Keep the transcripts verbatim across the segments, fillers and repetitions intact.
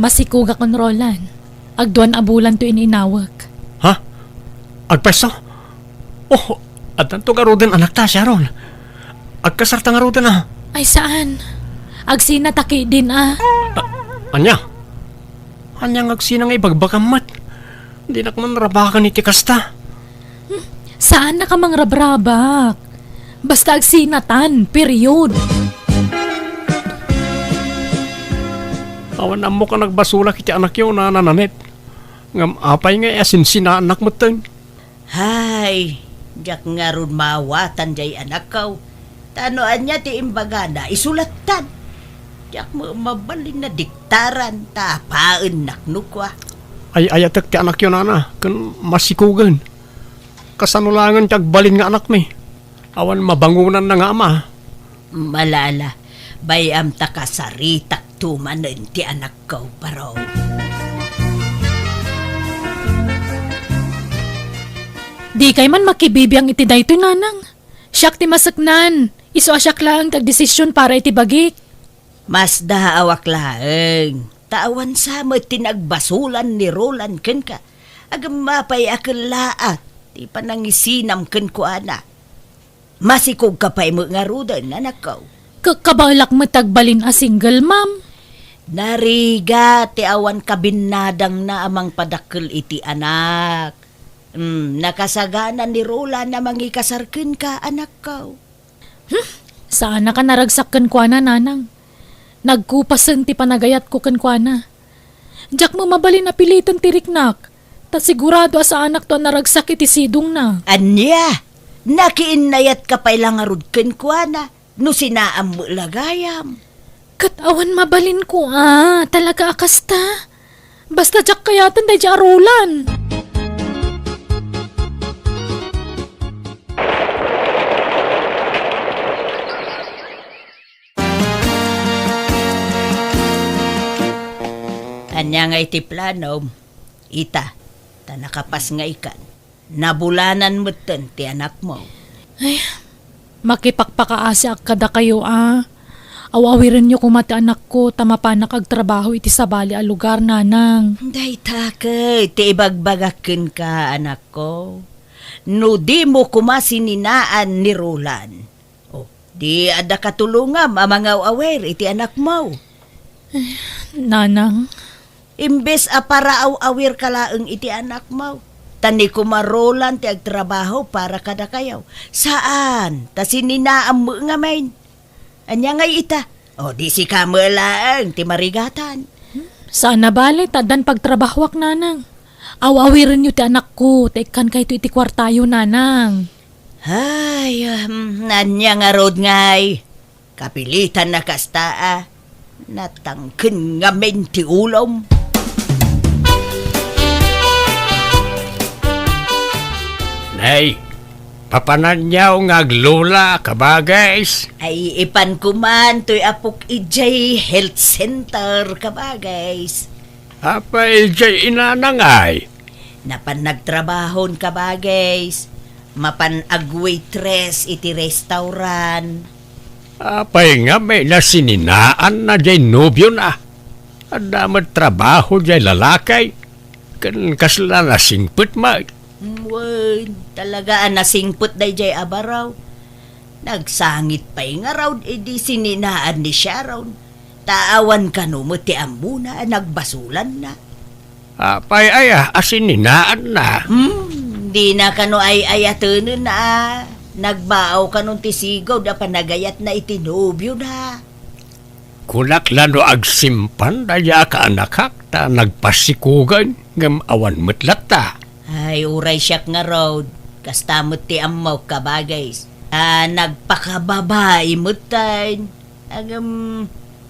Masikogakon, Roland. Agduan a bulan to ininawek. Ha? Agpwesto? Oh, addanto garuden anakta, Sharon. Agkasarta garuden a. Ay, saan. Agsinata ketdin a. A-, ania? Ania nga agsina nga ibagbagam met? Dinak man rabaken iti kasta. Hmm, saannaka mangrabrabak. Basta agsinatan, period. Awan ammok a nagbasolak iti anakyo, Nana Nanette. Ngem apay nga asinsinaannak metten? Hay, diak ngarud maawatan jay anakko. Ta no ania ti imbagana, isulattan. Diak met mabalin a diktaran, ta apaennak no kua. Ay-ayatek ti anakyo, Nana, ken masikogen. Kasano laengen ti agbalin nga anakmi? Awan mabangonanna nga ama. Malala, bay-am ta kasaritakto manen ti anakko, baro. Dikay man makibibiang iti daytoy, Nanang. Siak ti maseknan. Isu a siak laeng ti agdesisyon para iti bagik. Masdaawak laeng, ta awan sa met ti nagbasolan ni Roland kenka. Agem apay a kellaat ti panangisinam kenkuana? Masikogka pay met ngaruden, anakko. Ka-, kabaelak met agbalin a single mom. Narigat ti awan kabinnadangna a mangpadakkel iti anak. Hmm, nakasagana ni Roland a mangikasar kenka, anakko. Hmm, saanaka naragsak kenkuana, Nanang. Nagkupasen ti panagayatko kenkuana. Diak met mabalin a piliten ti riknak, ta sigurado a saanakto a naragsak iti sidongna. Ania? Nakiinnayatka pay la ngarud kenkuana, no sinaam met la gayam. Ket awan mabalinko a, talaga a kasta. Basta diak kayaten daydiay a Roland. Ania nga iti planom? Ita, ta nakapas nga ikan. Nabulanan metten ti anakmo. Ay, makipakpakaasiak kadakayo a. Aw-awirenyo koma ti anakko ta mapanak agtrabaho iti sabali a lugar, Nanang. Dayta ket ti ibagbagak kenka, anakko. No dimo koma sininaan ni Roland, oh, di adda katulongam a mangaw-awir iti anakmo. Nanang. Imbes a paraaw-awirka laeng iti anakmo, ta ni koma Roland ti agtrabaho para kadakayo. Saan, ta sininaam met ngamin. Ania ngay ita? O, di sika met laeng ti marigatan. Saan a bale, ta addan pagtrabahoak, Nanang. Aw-awirenyo ti anakko, ta ikkankayto iti kuartayo, Nanang. Ay, um, ania ngarud ngay? Kapilitan a kasta a, natangken ngamin ti ulom. Nay, papananyaw nga aglola, kabagis. Ay, ipan koman toy apok idiay health center, kabagis. Apay idiay inanang ay? Napan nagtrabahon, kabagis. Mapan agwaitress iti restaurant. Apay ngamin a sininaanna diay nobiona? Adda met trabaho diay lalaki, ken kasla nasingpet met. Wen, talaga a nasingpet daydiay a baro. Nagsangit pay ngarud idi sininaan ni Sharon. Ta awan kano met ti ammona a nagbasolanna. Apay aya a sininaanna? Hmm, dina kano ay-ayatenen a nagbaaw kanon ti sigud a panagayatna iti nobiona. Kunak la no agsimpan daydiay a kaanakak ta nagpasikogen ngem awan met latta. Ay, uray siak ngarud, kasta met ti ammok, kabagis, a nagpakababai metten. Ngem,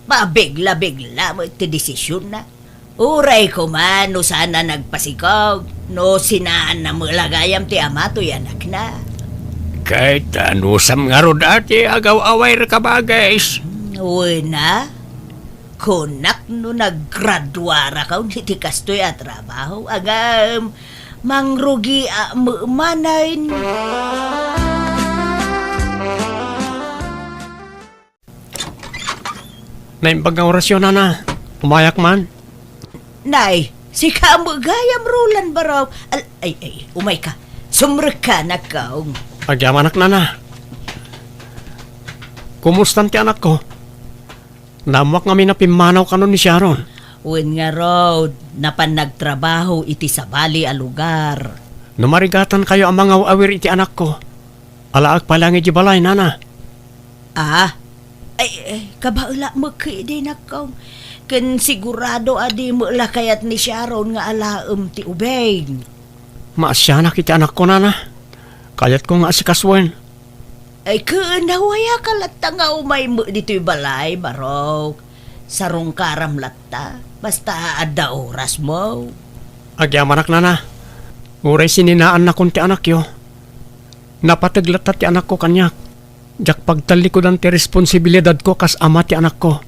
pabigla-bigla met ti desisionna. Uray koma no saan a nagpasikog, no sinaanna met la gayam ti ama toy anakna. Ket anusam ngarud a ti agaw-awir, kabagis? Wen a, kunak no naggraduarakon iti kastoy a trabaho, ngem mangrugiak met manen. Naimbag nga orasyo, Nana. Umayak man. Nay, sika met gayam, Roland, barok. Al-, ay, ay, umayka. Sumrekka, anakko. Agyamanak, nana. Kumustan ti anakko? Naammoak ngamin a pimmanaw kano ni Sharon. Wen ngarud, napan nagtrabaho iti sabali a lugar. No marigatankayo a mangaw-awir iti anakko, alaek pay laeng idiay balay, nana. Ah? Ay, ay, kabaelak met ketdi, anakko. Ken sigurado a di met la kayat ni Sharon nga alaem ti ubing. Maasianak iti anakko, nana. Kayatko nga asikasuen. Ay, ken nawayaka latta nga umay met ditoy balay, barok. Sarungkaram latta, basta adda orasmo. Agyamanak, nana. Uray sininaannakon ti anakyo. Napateg latta ti anakko kaniak. Diak pagtallikudan ti responsibilidadko kas ama ti anakko.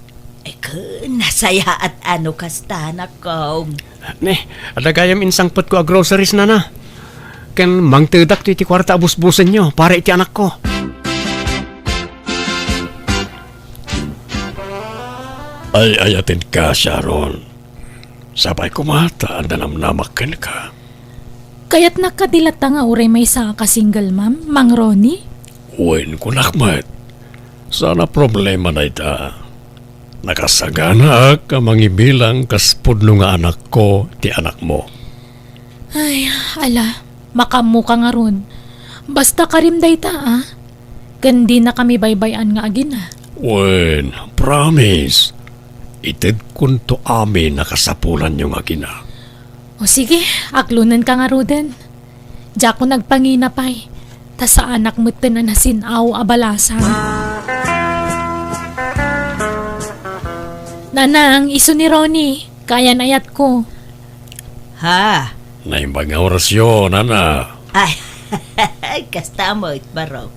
Ay, ken nasayaat a no kasta, anakko. Ne, adda gayam insangpetko a groceries, nana. Ken mangtedak ti, ti kuarta a busbusenyo para iti anakko. Ay-ayatenka, Sharon. Sapay koma ta adda namnamak kenka. Kayatnak kadi latta nga uray maysaak a single mom, Mang Ronnie? Wen, kunak met. Saan a problema dayta. Nakasaganaak a mangibilang kas pudno nga anakko ti anakmo. Ay, ala, makaammoka ngarud. Basta karim dayta, a. Ken dinakami baybay-an nga agina. Wen, promise. Itedkonto amin a kasapulanyo nga agina. O sige, aklonenka ngaruden. Diakon agpangina pay, ta saanak metten a nasin-aw a balasang. Nanang, isu ni Ronnie, kaayan-ayatko. Ha? Naimbag nga orasyo, nana. Ay, kasta met, barok.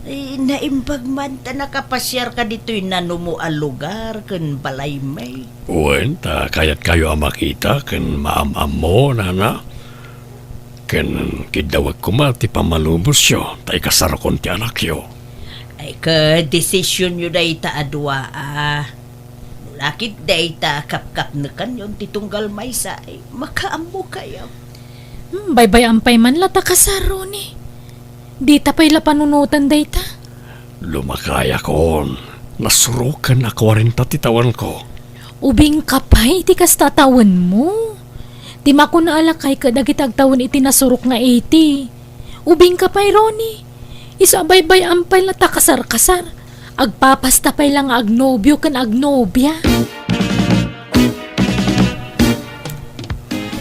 Ay, naimbag man ta nakapasiarka ditoy nanumo a lugar ken balaymi. Wen, ta kayatkayo a makita ken maam-ammo, nana. Ken kiddawek koma ti pammalubosyo ta ikasarkon ti anakyo. Ay, ket desisyonyo dayta a dua, a. No la ket dayta a kapkapnekanyon ti tunggal maysa, ay, makaammokayo. Hmm, baybay-am pay man la ta kasar, Ronnie. Dita pay la panunoten dayta. Lumakayakon, nasuroken a kuarenta ti tawenko. Ubingka pay iti kasta a tawenmo. Ti makuna a lakay ket dagiti agtawen iti nasurok nga eighty. Ubingka pay, Ronnie. Isu a baybay-am pay la ta kasar-kasar. Agpapasta pay la nga agnobio ken agnobia.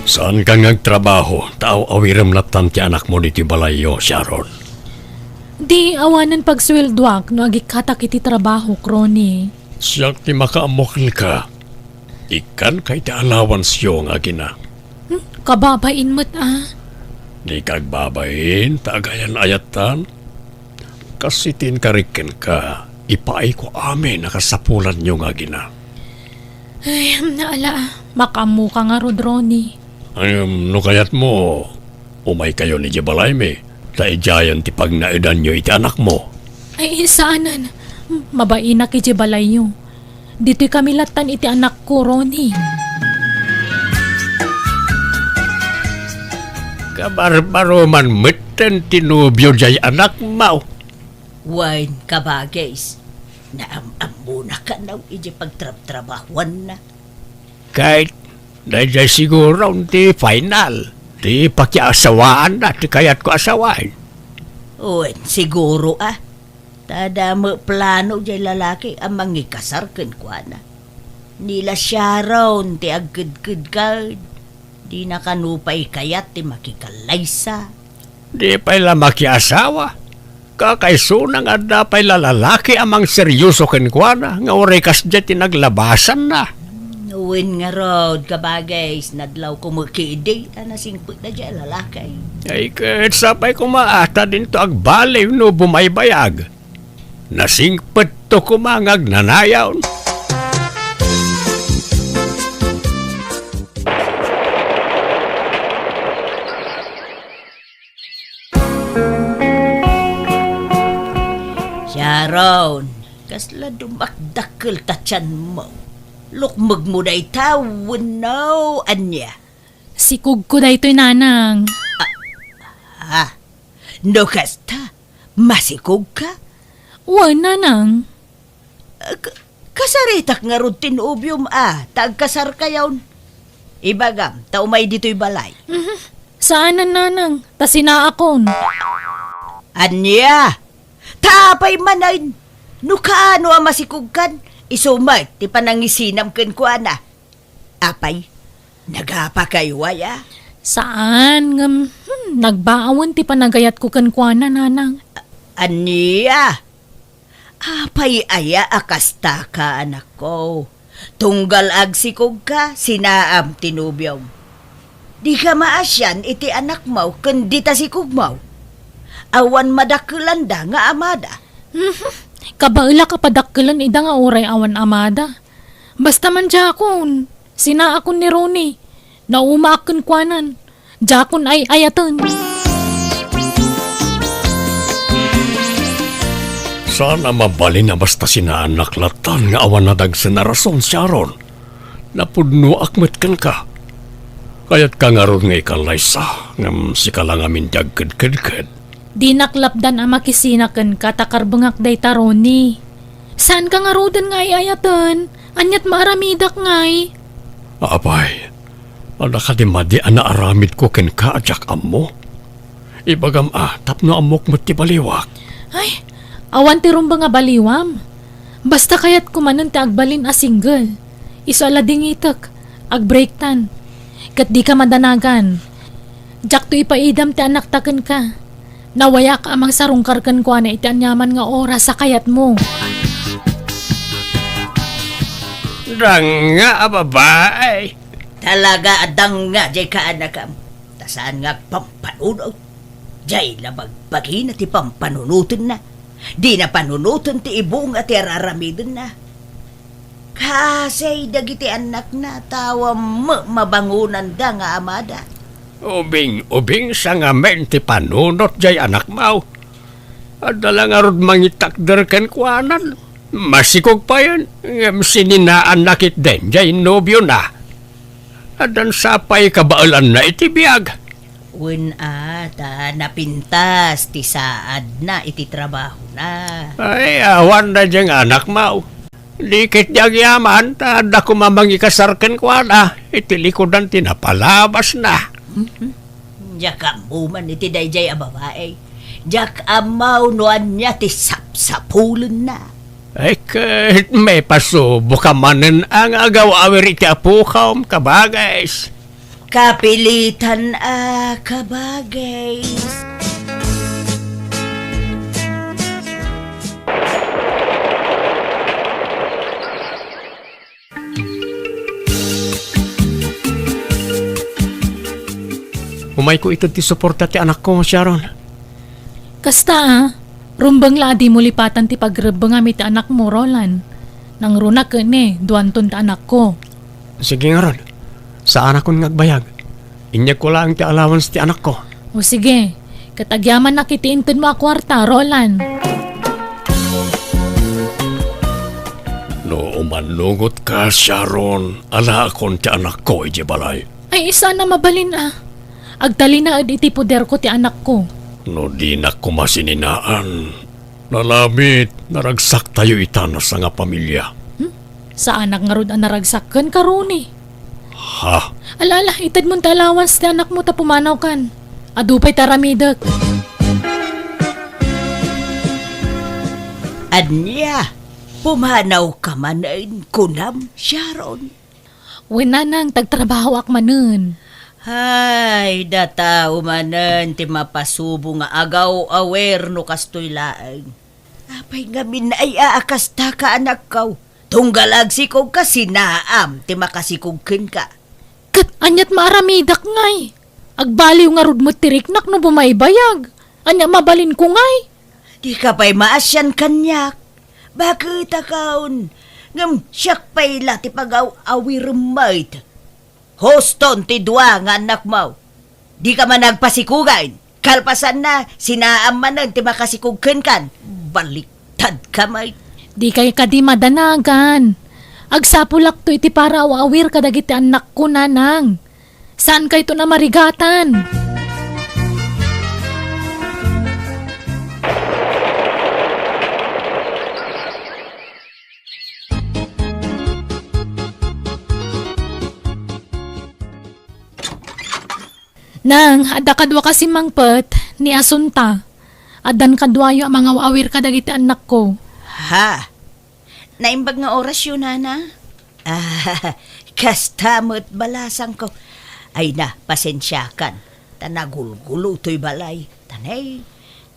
Saanka nga agtrabaho, ta aw-awirem lattan ti anakmo ditoy balayyo, Sharon. Di awanen pagsueldoak no agikkatak iti trabahok, Ronnie. Siak ti makaammo kenka. Ikkanka iti allowanceyo nga agina. Hmm, kababain met, a. Dika agbabain, ta agayan-ayattan. Kas iti inkarik kenka, ipaayko amin a kasapulanyo nga agina. Ay, ala, makaammoka ngarud, Ronnie. Ngem, no kayatmo, umaykayon idiay balaymi, ta idiayen ti pagnaedanyo iti anakmo. Ay, saanen. Mabainak idiay balayyo. Ditoy kami lattan iti anakko, Ronnie. Kabarbaro man metten ti nobio diay anakmo. Wen, kabagis, naam-ammona kano idiay pagtrabtrabahuanna. Ket daydiay siguro ti final ti pakiasawaanna ti kayatko a sawen. Wen, siguro a. Ta adda met plano diay lalaki a mangikasar kenkuana. Ni la Sharon ti agkedkedka, dina kano pay kayat ti makikallaysa. Di pay la makiasawa. Kakaisuna nga adda pay la lalaki a mangseryoso kenkuana nga uray kasdiay ti naglabasanna. Wen ngarud, kabagis, nadlawko met ketdi a nasingpetna diay lalaki. Ay, ket sapay koma a ta dinto agbaliw no bumaybayag. Nasingpetto koma nga agnanayon. Sharon, kasla dumakdakkel ta tianmo. Lukmegmo dayta wenno ania? Sikogko daytoy, nanang. Ah, no kasta, masikogka? Wen, nanang. K-, kasaritak ngarud ti nobiom a ta agkasarkayon. Ibagam ta umay ditoy balay. Mhm. Saanen, nanang, ta sinaakon. Ania? Ta apay manen? No kaano a masikogkan, isu met ti panangisinam kenkuana. Apay, nagapakayo aya? Saan, ngem, hmm, nagbaawen ti panagayatko kenkuana, nanang. A-, ania? Apay aya a kastaka, anakko? Tunggal agsikogka, sinaam ti nobiom. Dika maasian iti anakmo ken dita sikogmo. Awan madakkelanda nga amada. Mhm. Kabaelak a padakkelen ida nga uray awan amada. Basta man diakon, sinaakon ni Ronnie. Naumaak kenkuanan. Diakon ay-ayaten. Saan a mabalin a basta sinaannak lattan nga awan nadagsen a rason, Sharon. Napudnoak met kenka. Kayatka ngarud nga ikallaysa, ngem sika la ngamin ti agkedkedked. Dinak lapdan a makisina kenka ta karbengak dayta, Ronnie. Saanka ngaruden nga ay-ayaten? Aniat maaramidak ngay? Apay, adda kadi madi a naaramidko kenka a diak ammo? Ibagam a, tapno ammok met ti baliwak. Ay, awan ti rumbeng a baliwam. Basta kayatko manen ti agbalin a single. Isu a ladingitek, agbreaktan. Ket dika madanagan. Diakto ipaidam ti anakta kenka. Nawayak a mangsarungkar kenkuana iti aniaman nga oras a kayatmo. Danga a babae. Talaga a danga diay kaanakam. Ta saan nga agpampanunot. Diay la bagbagina ti pampanunotenna. Dina panunoten ti ibunga ti ar-aramidenna. Kasay dagiti annakna, ta awan met mabangonanda nga amada. Ubing-ubing sa ngamin ti panunot diay anakmo. Adda la ngarud mangitakder kenkuanan. Masikog payen, ngem sininaanna ketdin diay nobiona. Addan sa pay kabaelanna iti biag. Wen a, ta napintas ti saadna iti trabahona. Ay, awan daydiay nga anakmo. Di ketdi agyaman, ta adda koma mangikasar kenkuana iti likudan ti napalabasna. Mhm. Diak ammo man iti daydiay a babai. Diak ammo no ania ti sapsapulenna. Ay, ket maipasuboka manen a nga agaw-awir iti apokam, kabagis. Kapilitan a kabagis. Umayko ited ti suporta ti anakko, Sharon. Kasta a, rumbeng la a dimo lipatan ti pagrebbengam iti anakmo, Roland. Nangruna ket ni, duanton ti anakko. Sige ngarud, saanakon nga agbayag. Inyegko laeng ti allowance ti anakko. O sige, ket agyamannak iti intedmo a kuarta, Roland. No umannungotka, Sharon, alaakon ti anakko idiay balay. Ay, saan a mabalin a. Agtalinaed iti poderko ti anakko. No dinak koma sininaan, nalamit, naragsaktayo ita a sangapamilia. Hmm? Saanak ngarud a naragsak kenka, Ronnie. Ha? Ala, ala, itedmon ti allowance ti anakmo ta pumanawkan. Adu pay ti aramidek. Ania? Pumanawka manen, kunam, Sharon? Wen, nanang, ta agtrabahoak manen. Ay, data manen ti mapasubo nga agaw-awir no kastoy laeng. Apay ngamin ay a kasta ka, anakko? Tunggal agsikogka, sinaam ti makasikog kenka. Ket aniat maaramidak ngay? Agbaliw ngarud met ti riknak no bumaybayag. Ania mabalinko ngay? Dika pay maasian kaniak. Baket a kaon, ngem siak pay la ti pagaw-awirem met. Huston ti dua nga annakmo. Dika man agpasikugan. Kalpasanna, sinaam manen ti makasikog kenkan. Baliktadka met. Dikay kadi madanagan. Agsapulakto iti para aw-awir kadagiti annakko, nanang. Saankayton a marigatan. Nang, adda kadua kasi mangpet ni Asunta. Addan kaduayo a mangaw-awir kadagiti annakko. Ha? Naimbag nga orasyo, nana? Ah, kasta met balasangko. Ay na, pasensiakan. Ta nagulgulo toy balay. Tanay,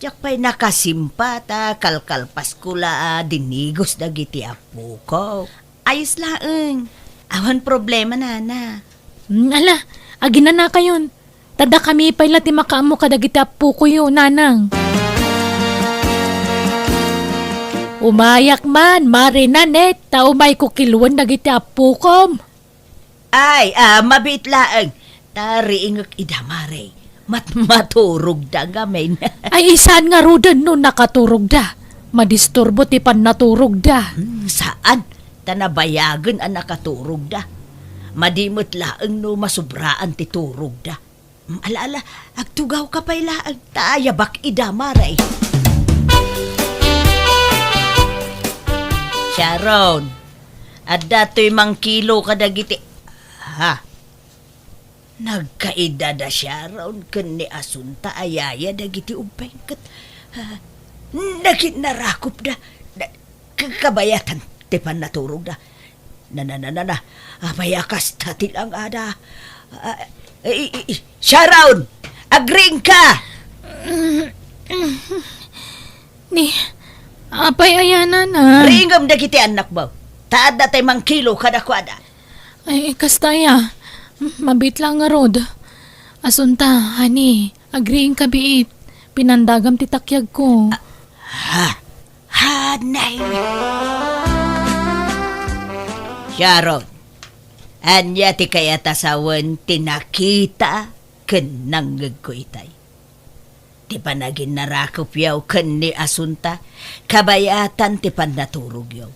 diak pay nakasimpa ta kalkalpasko la a dinigos dagiti apoko. Ayos laeng. Awan problema, nana. Hmm, ala, aginanakayon. Ta dakami pay la ti makaammo kadagiti appokoyo, nanang. Umayak man, Mare Nanette, ta umayko kiluen dagiti appokom. Ay, ah, mabiit laeng. Ta riingek ida, Mare. Mat-, maturogda ngamin. Ay, saan ngaruden no nakaturogda? Madisturbo ti pannaturogda. Hmm, saan? Ta nabayagen a nakaturogda. Madi met laeng no masubraan ti turogda. Mm, ala, ala, agtugawka pay laeng, ta ayabak ida, Mare. Sharon, adda toy mangkilo kadagiti, ha? Nagkaida da Sharon ken ni Asunta a yaya dagiti ubbing ket, ha, naginnarakopda. Na, ka-, kabayatan ti pannaturogda. Na, na, na, na, na. Apay a kasta ti langada? Ah, i-, i-, i-, Sharon! Agriingka! Ni, apay aya, nanang? Riingem dagiti annakmo. Ta adda tay mangkilo kadakuada. Ay, kasta aya. Mabiit la ngarud. Asunta, honey, agriingka biit. Pinandagam ti takyagko. Ah, ha? Hanay. Sharon, ania ti kayat a sawen ti nakita ken nangngegko itay? Ti panaginnarakopyo ken ni Asunta, kabayatan ti pannaturogyo.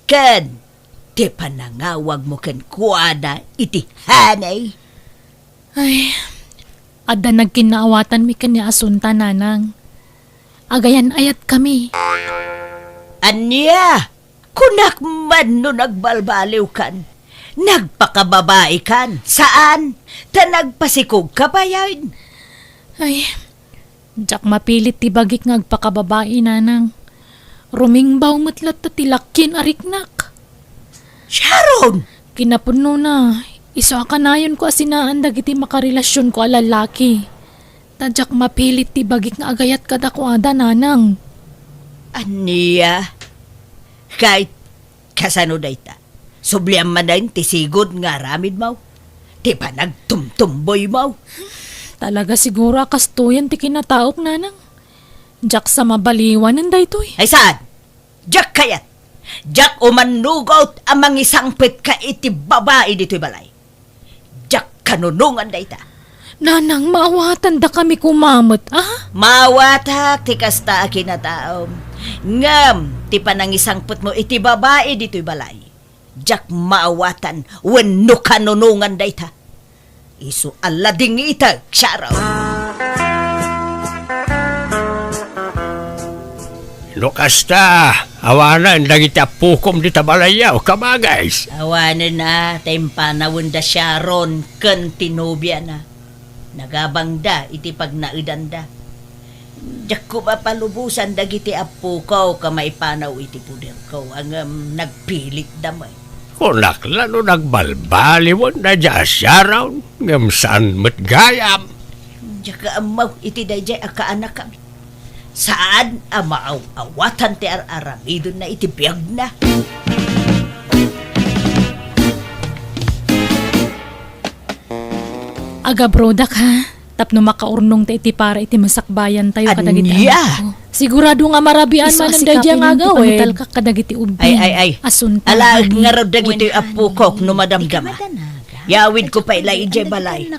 Ken ti panangawagmo kenkuana iti hanay. Ay, adda nagkinnaawatanmi ken ni Asunta, nanang. Agayan-ayatkami. Ania? Kunak man no nagbalbaliwkan. Nagpakababaikan. Saan? Ta nagpasikogka payen. Ay, diak mapilit ti bagik nga agpakababai, nanang. Rumingbaw met latta ti lakien a riknak. Sharon! Kinapudnona, isu a kanayonko a sinaan dagiti makarelasionko a lalaki. Ta diak mapilit ti bagik nga agayat kadakuada, nanang. Ania? Kay, kasano dayta? Subliam manen ti sigud nga aramidmo? Ti panagtumtumboymo? Talaga siguro a kastoyen ti kinataok, nanang. Diak sa mabaliwanen daytoy. Ay saan? Diak kayat. Diak umannugot a mangisangpetka iti babai ditoy balay. Diak kanunongan dayta. Nanang, maawatandakami koma met, a? Maawatak ti kasta a kinataom. Ngem ti panangisangpetmo iti babai ditoy balay, diak maawatan wenno kanunongan dayta. Isu a ladingitek, Sharon. No kasta, awanen dagiti appokom dita balay, kabagay. Awanen a, ta impanawenda Sharon ken ti nobiana. Nagabangda iti pagnaedanda. Diakko mapalubosan dagiti appoko ken maipanaw iti poderko, ngem nagpilitda met. Kunak la no nagbalbaliwen daydiay a Sharon, ngem saan met gayam. Diak ammo iti daydiay a kaanakami. Saan a maaw-awatan ti ar-aramidenna iti biagna. Agabrodak, ha? Tapno makaurnongta iti para iti masakbayantayo kadagiti annakko. Sigurado nga marabian manen daydiay nga agawid. Isu a sika pay ti pangitalkak kadagiti ubbing. Ay, ay, ay. Asunta, honey. Alaek ngarud dagitoy appokok no madamdama. Yawidko pay la idiay balay.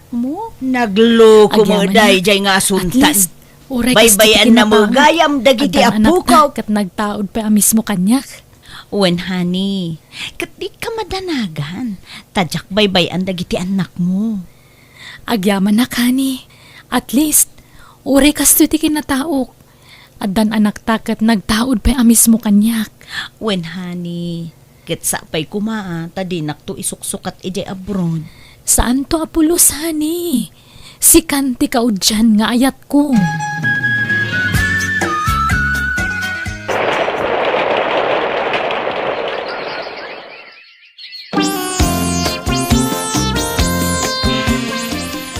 Nagluko met daydiay nga Asunta. At least, uray kasta ti kinataok. Baybayanna met gayam dagiti appokok. Addan anakta ket nagtaud pay a mismo kaniak. Wen, honey, ket dika madanagan, ta diak baybay-an dagiti annakmo. Agyamanak, honey. At least, uray kastoy ti kinataok. Addan anakta ket nagtaud pay a mismo kaniak. Wen, honey, ket sapay koma a ta dinakto isuksukat idiay abroad. Saanto a pulos, honey. Sikan ti kaudian nga ayatko.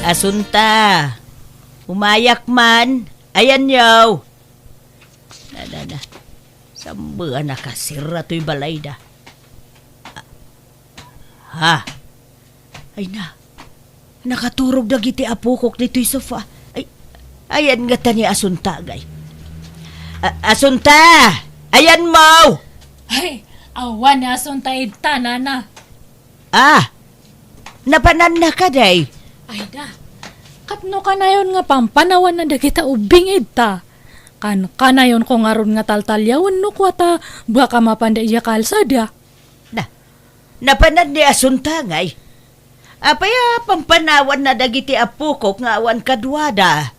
Asunta, umayak man. Ayanyo. Na, na, na. Sambean a kasirra toy balayda. Ha? Ay na, nakaturog dagiti apokok ditoy sofa. Ay, ayan ngata ni Asunta, agay. A-, Asunta! Ayanmo! Ay, awan ni Asunta ita, nana. Ah, napananna kadi? Ay na, ket no kanayon nga pampanawanna dagita ubbing ita, kan-, kanayonko ngarud nga taltaliawen no kua ta baka mapanda idiay kalsada. Na, napanan ni Asunta, agay. Apay a pampanawanna dagiti apokok nga awan kaduada?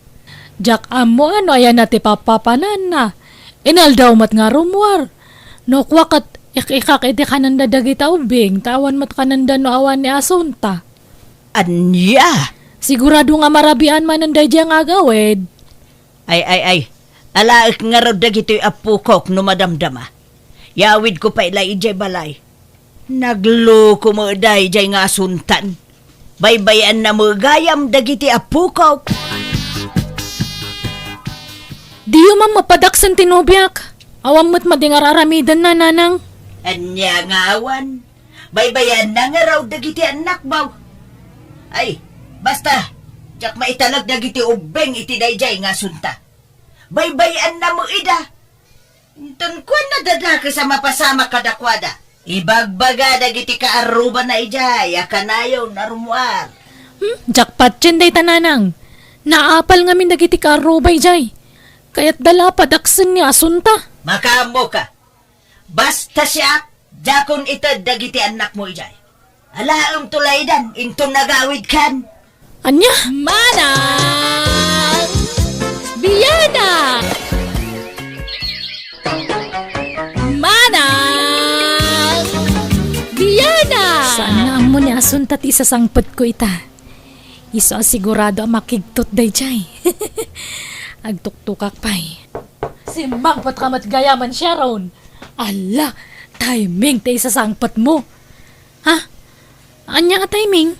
Diak ammo no ayanna ti papapananna. Inaldaw met nga rummuar. No kua ket ik-ikak iti kanenda dagita ubbing, ta awan met kanenda no awan ni Asunta. Ania? Sigurado nga marabian manen daydiay nga agawid. Ay, ay, ay. Alaek ngarud dagitoy apokok no madamdama. Yawidko pay la idiay balay. Nagloko met daydiay nga Asuntan. Baybay-anna met gayam dagiti apokok. Diyo man mapadaksen ti nobiak. Awan met madi nga ar-aramidenna, nanang. Ania nga awan? Baybay-anna ngarud dagiti annakmo. Ay, basta, diak maitalek dagiti ubbing iti daydiay nga Asunta. Baybay-anna met ida. Inton kuan, nadadakes a mapasamak kadakuada. Ibagbaga dagiti kaarrubana idiay a kanayon a rummuar. Hmm, diak patien dayta, nanang. Naapal ngamin dagiti kaarruba idiay. Kayatda la a padaksen ni Asunta. Makaammoka. Basta siak, diakon ited dagiti annakmo idiay. Alaemto laydan inton nagawidkan. Ania? Manang! Biana! Manang! Biana! Saan nga ammo ni Asunta ti isasangpetko ita. Isu a sigurado a makigtot daydiay. Agtuktokak pay. Simmangpetka met gayamen, Sharon. Alla, timing ti isasangpetmo. Ha? Ania a timing?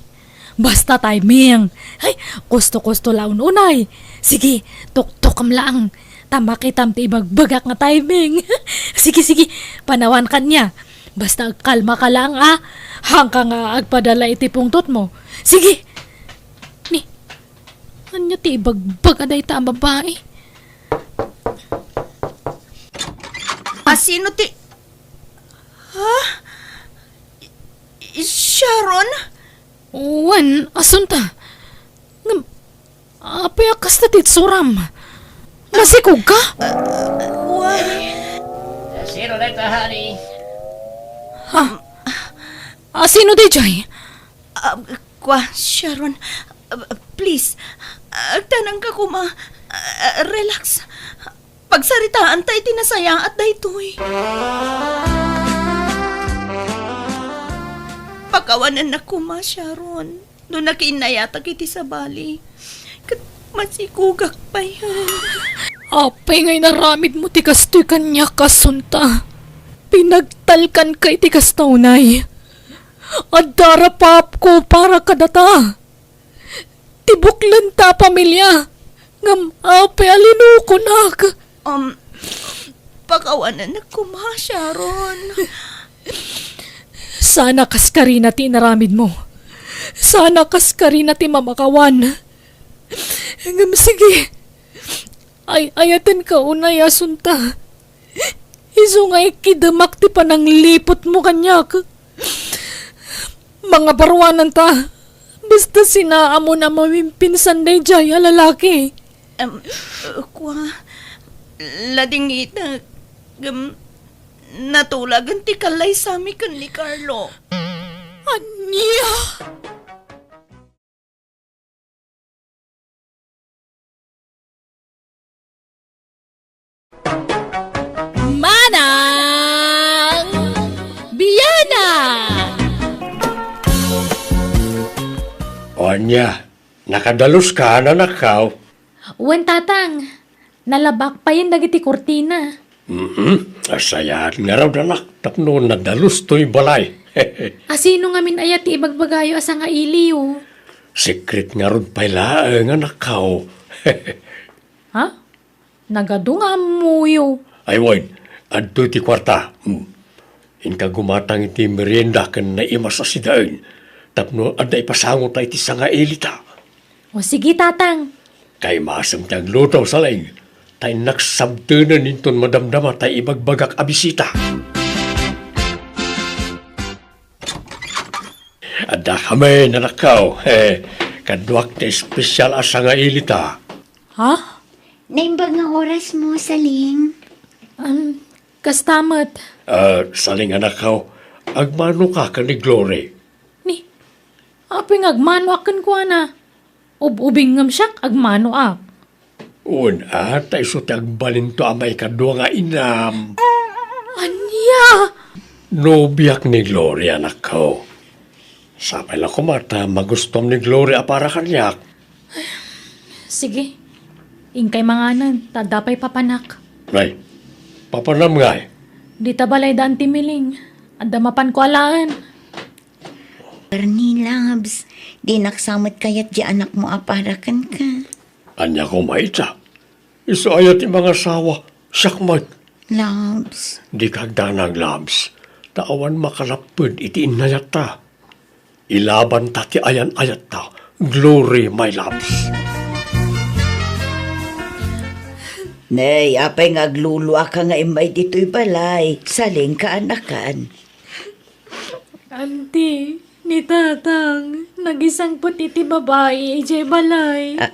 Basta timing. Ay, kusto-kusto la un-unay. Sige, tuktokem laeng. Ta makitam ti ibagbagak nga timing. Sige, sige, panawan kaniak. Basta agkalmaka laeng, a. Haanka nga agpadala iti pungtotmo. Sige. Ni, ania ti ibagbaga dayta a babai? A, sino ti, ha? I-, Sharon? Wen, Asunta. Ngem, apay a kasta ti itsuram? Masikogka? Why? Sino dayta, honey? Ha? A, sino daydiay? Ah, kua, Sharon, ah, please, agtanangka koma. Ah, relax. Pagsaritaanta iti nasayaat daytoy. Pakawanennak koma, Sharon, no nakiinnayatak iti sabali. Ket masikogak pay. Apay nga inaramidmo ti kastoy kaniak, Asunta? Pinagtalkanka iti kasta unay. Adda rapaapko para kadata. Ti buklenta a pamilia, ngem apay a linukonak? Um, pakawanennak koma, Sharon. Saan a kaskarina ti inaramidmo. Saan a kaskarina ti mamakawan. Ngem sige, ay-ayatenka unay, Asunta. Isu nga ikkidemak ti panangliputmo kaniak. Mangabaruananta. Basta sinaamon a mawimpinsan daydiay a lalaki. Em, kua, ladingitek, ngem Natulagan ti kallaysami ken ni Carlo. Ania? Manang Biana! Ania, nakadaluska, anakko? Wen, Tatang. Nalabak payen dagiti kurtina. Mhm. Asayaat ngarud, anak, tapno nadalus toy balay. Asino ngamin aya ti ibagbagayo a sangailiyo? Sekret ngarud pay laeng, anakko. Ha? Nagadu nga ammoyo. Ay, wen, adtoy ti kuarta. Hmm. Inka gumatang iti merienda ken naimas a sidaen tapno adda ipasangota iti sangailita. O, sige, Tatang. Kaimasem ti agluto, Saleng, ta innak sabtenen inton madamdama tay ibagbagak a bisita. Adda kami, anakko. He, kaduak ti espesial a sangailita. Ha? Naimbag nga orasmo, Saleng. Um, kasta met. Ah, Saleng, anakko, agmanoka ken ni Glory. Ni, apay nga agmanoak kenkuana? Ub-ubing ngem siak, agmanoak. Wen, a, ta isu ti agbalinto a maikadua nga inam. Ania? Nobiak ni Glory, anakko. Sapay la koma ta magustuam ni Glory a para kaniak. Sige. Inkay manganen, ta adda pay papanak. Ay, papanam ngay? Dita balay daan ti Miling. Adda mapanko alaen. Bernie, loves, dinak sa met kayat di anakmo a para kenka. Ania koma ita? Isu aya ti mangasawa, siak met. Loves. Dika agdanag, loves, ta awan makalapped iti innayatta. Ilabanta ti ayan-ayatta, Glory, my loves. Nay, apay nga agluluaka nga immay ditoy balay? Salingka, anakan. Anti, ni Tatang, nagisangpet iti babai idiay balay. A-,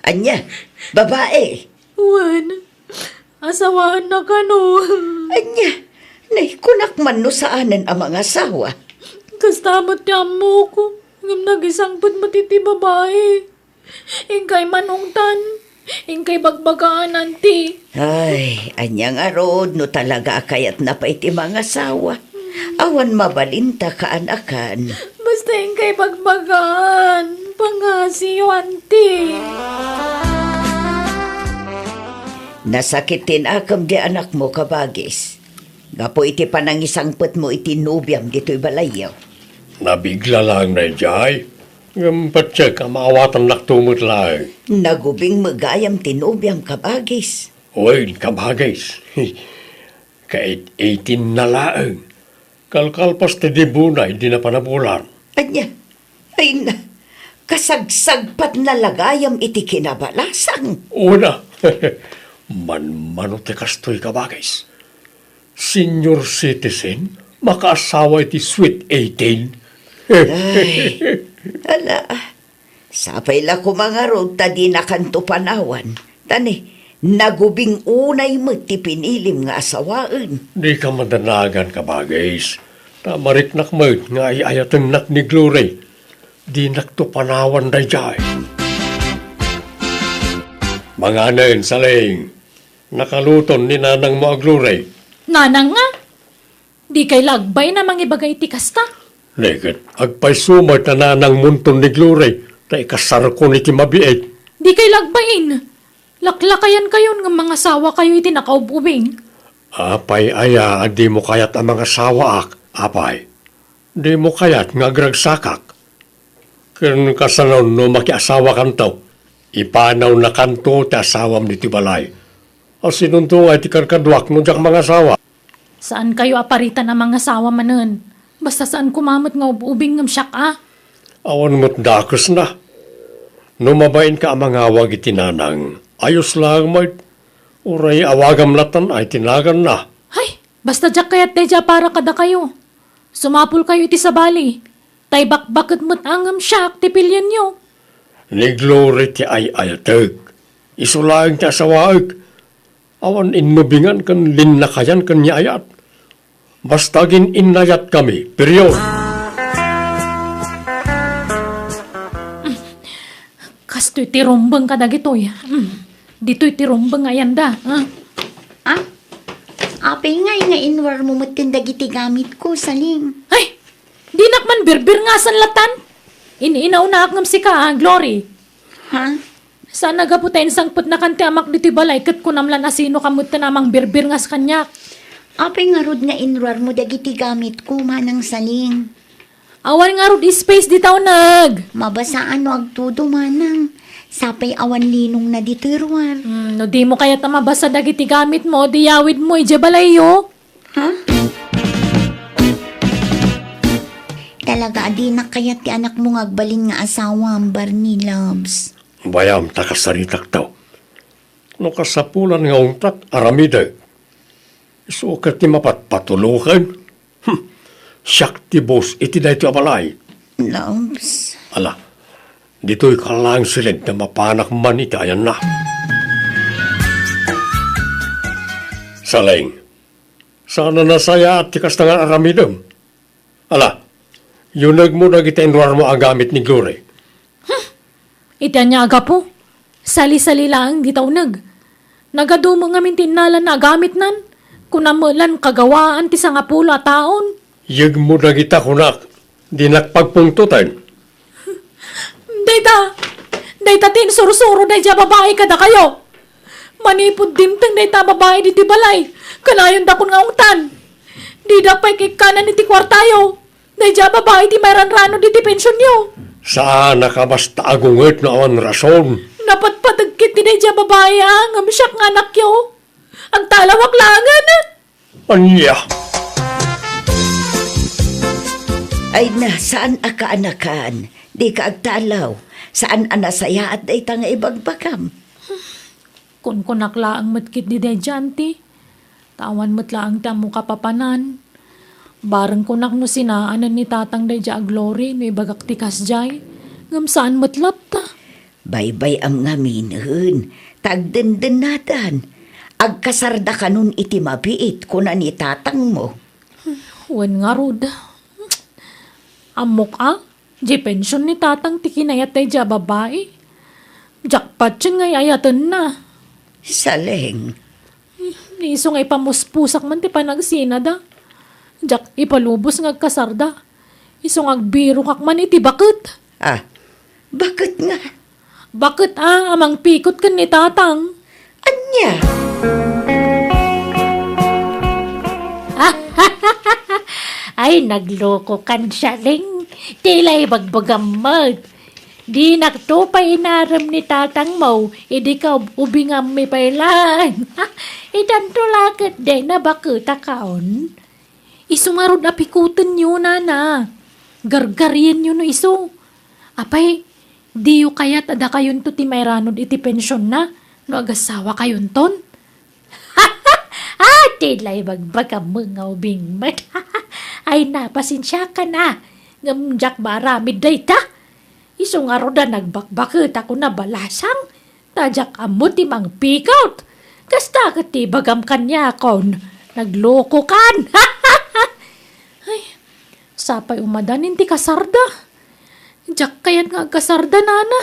ania? Babai? Wen, asawaenna kano. Ania? Nay, kunak man no saanen a mangasawa. Kasta met ti ammok, ngem nagisangpet met iti babai. Inkay manungtan, inkay bagbagaan, anti. Ay, ania ngarud no talaga a kayatna pay ti mangasawa? Awan mabalinta, kaanakan. Basta inkay bagbagaan, pangasiyo, anti. Nasakit ti nakem di anakmo, kabagis. Gapu iti panangisangpetmo iti nobiam ditoy balayyo. Nabigla laeng daydiay, ngem patiek a maawatannakto met laeng. Nagubing met gayam ti nobiam, kabagis. Wen, kabagis. Kait-itinna laeng. Kalkalpas ti dibuna idi napanabulan. Ania? Ay na, kasagsagpatna la gayam iti kinabalasang. Una, manmano ti kastoy, kabagis. Senior citizen, makaasawa iti sweet eighteen. Ay, ala, sapay la koma ngarud ta dinakanto panawan. Ta ni, nagubing unay met ti pinilim nga asawaen. Dika madanagan, kabagis. Ta mariknak met nga ay-ayatennak ni Glory. Dinakto panawan daydiay. Manganen, Saling. Nakaluton ni nanangmo a Glory. Nanang nga? Dikay la agbain a mangibaga iti kasta? Neket, agpayso met a nanangmonton ni Glory, ta ikasarkon iti mabiit. Dikay la agbain. Laklakayankayon nga mangasawakayo iti nakaub-ubing. Apay aya a dimo kayat a mangasawaak, apay? Dimo kayat nga agragsakak? Ken kasano no makiasawakanto? Ipanawnakanto ti asawam ditoy balay. Asinonto nga iti kadkaduak no diak mangasawa? Saankayo a paritan a mangasawa manen. Basta saan koma met nga ub-ubing ngem siak a. Awan met dakesna. No mabainka a mangawag iti nanang, ayos laeng met. Uray awagam latan a iti naganna. Hay, basta diak kayat daydiay a para kadakayo. Sumapulkayo iti sabali. Tay bakbaket met a ngem siak ti pilienyo. Ni Glory ti ay-ayatek. Isu laeng ti asawaek. Awan innubingan ken linnakayan ken ni ayat. Basta agin-innayatkami, period. Kastoy ti rumbeng kadagitoy. Mm. Ditoy ti rumbeng nga ayanda, ah. Ah? Apay ngay nga inruarmo metten dagiti gamitko, Saling? Ay! Dinak man birbirngasan latan. In-inawnaak ngem sika, ah, Glory. Ha? Saan a gapu ta insangpetnakan ti amak ditoy balay ket kunam lan a sinoka metten a mangbirbirngas kaniak. Apay ngarud nga inruarmo dagiti gamitko, Manang Saling? Awan ngarud space dita uneg. Mabasaan no agtudo, Manang. Sapay awan linongna ditoy ruar. Hmm, no dimo kayat a mabasa dagiti gamitmo, di yawidmo idiay balayyo. Ha? Talaga a dinak kayat ti anakmo nga agbalin nga asawam, Barney, loves. Bayam ta kasaritakto. No kasapulan nga untat, aramidek. Isu ket ti mapatpatuloken. Hmm. Siak ti boss iti daytoy a balay. Loves. Ala, ditoy ka laeng siled ta mapanak man iti ayanna. Saling, saan a nasayaat ti kasta nga aramidem. Ala, yunegmo dagiti inruarmo a gamit ni Glory. Iti ania a gapu, sali-sali laeng dita uneg. Nagadumo ngamin ti innalana a gamitnan. Kunam met lan kagawaan ti sangapulo a taon. Yegmo dagita kunak, dinak pagpungtoten. Dayta, dayta ti insursuro daydiay a babai kadakayo. Manipud dimteng dayta a babai ditoy balay, kanayondakon nga ungtan. Dida pay kaikkanan iti kuartayo. Daydiay a babai ti mairanrano ditoy pensionyo. Saan a kabasta agunget no awan rason. Napatpateg ket ti daydiay a babai, a, ngem siak nga anakyo. Agtalawak laengen. Ania? Ay na, saan a kaanakan? Dika agtalaw. Saan a nasayaat dayta nga ibagbagam? Kunkunak laeng met ketdi daydiay, auntie. Ta awan met laeng ti ammo kapapanan. Bareng kunak no sinaanen ni tatang daydiay a Glory no ibagak ti kasdiay. Ngem saan met latta. Baybay-am ngaminen, ta agdendennadan. Agkasardakanon iti mabiit, kuna ni tatangmo. Wen ngarud. Ammok a, di pension ni tatang ti kinayat daydiay a babai. Diak patien nga ay-ayatenna. Saleng. Isu nga ipamuspusak man ti panagsinada. Diak ipalubos nga agkasarda. Isu nga agbirokak man iti baket. Ah, baket nga? Baket a, a mangpikot ken ni tatang. Ania? Ay, naglokokan, Saleng. Ti la ibagbagam met. Dinakto pay inarem ni tatangmo, idi ka ub-, ubingammi pay laeng. Idanto la ketdi, nabaketakon. Isu ngarud a pikutenyo, nana. Gargarienyo no isu. Apay, diyo kayat a dakayonto ti mairanod iti pensionna no agasawakayonton? Ah, ti la ibagbagam nga ubing met. Ay, napasensiakan a. Ngem diak maaramid dayta. Isu ngarud a nagbakbaketakon a balasang. Ta diak ammo ti mangpikot. Kasta ket ti ibagam kaniakon, naglokokan. Ay, sapay umadanin ti kasarda. Diak kayat nga agkasarda, nana.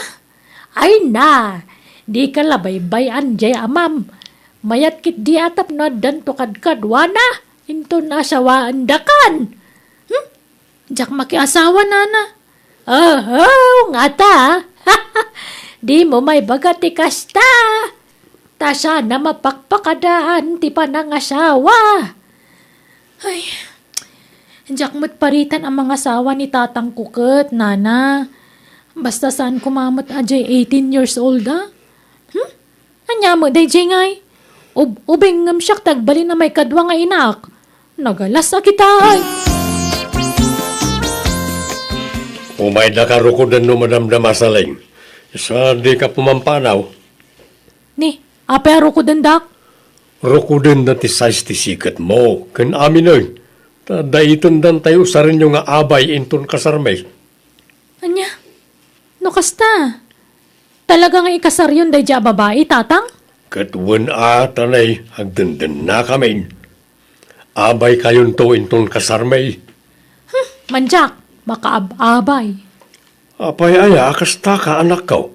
Ay na, dika la baybay-an diay amam. Mayat ketdi a tapno addanto kadkaduana, inton asawaendakan. Hmm? Diak makiasawa, nana. Oho, ngata. Dimo maibaga ti kasta. Ta saan a mapakpakadaan ti panangasawa. Ay, diak met paritan a mangasawa ni tatangko ket, nana. Basta saan koma met a diay eighteen years old, a? Hmm? Ania met daydiay ngay? Ub-, ubing ngem siak ti agbalin a maikadua nga inak. Nagalas a kita, ay. Umaydaka rukoden no madamdama, Saleng. Sa dika pumampanaw. Ni, apay a rukodendak? Rukoden da ti size ti siketmo, ken aminen. Ta daitendan tayo usarenyo nga abay inton kasarmi. Ania? No kasta, talaga nga ikasaryon daydiay a babai, tatang? Ket wen a, tanay, agdendennakamin. Abaykayonto inton kasarmi. Hmm, mandiak, makaab-abay. Apay aya a kastaka, anakko?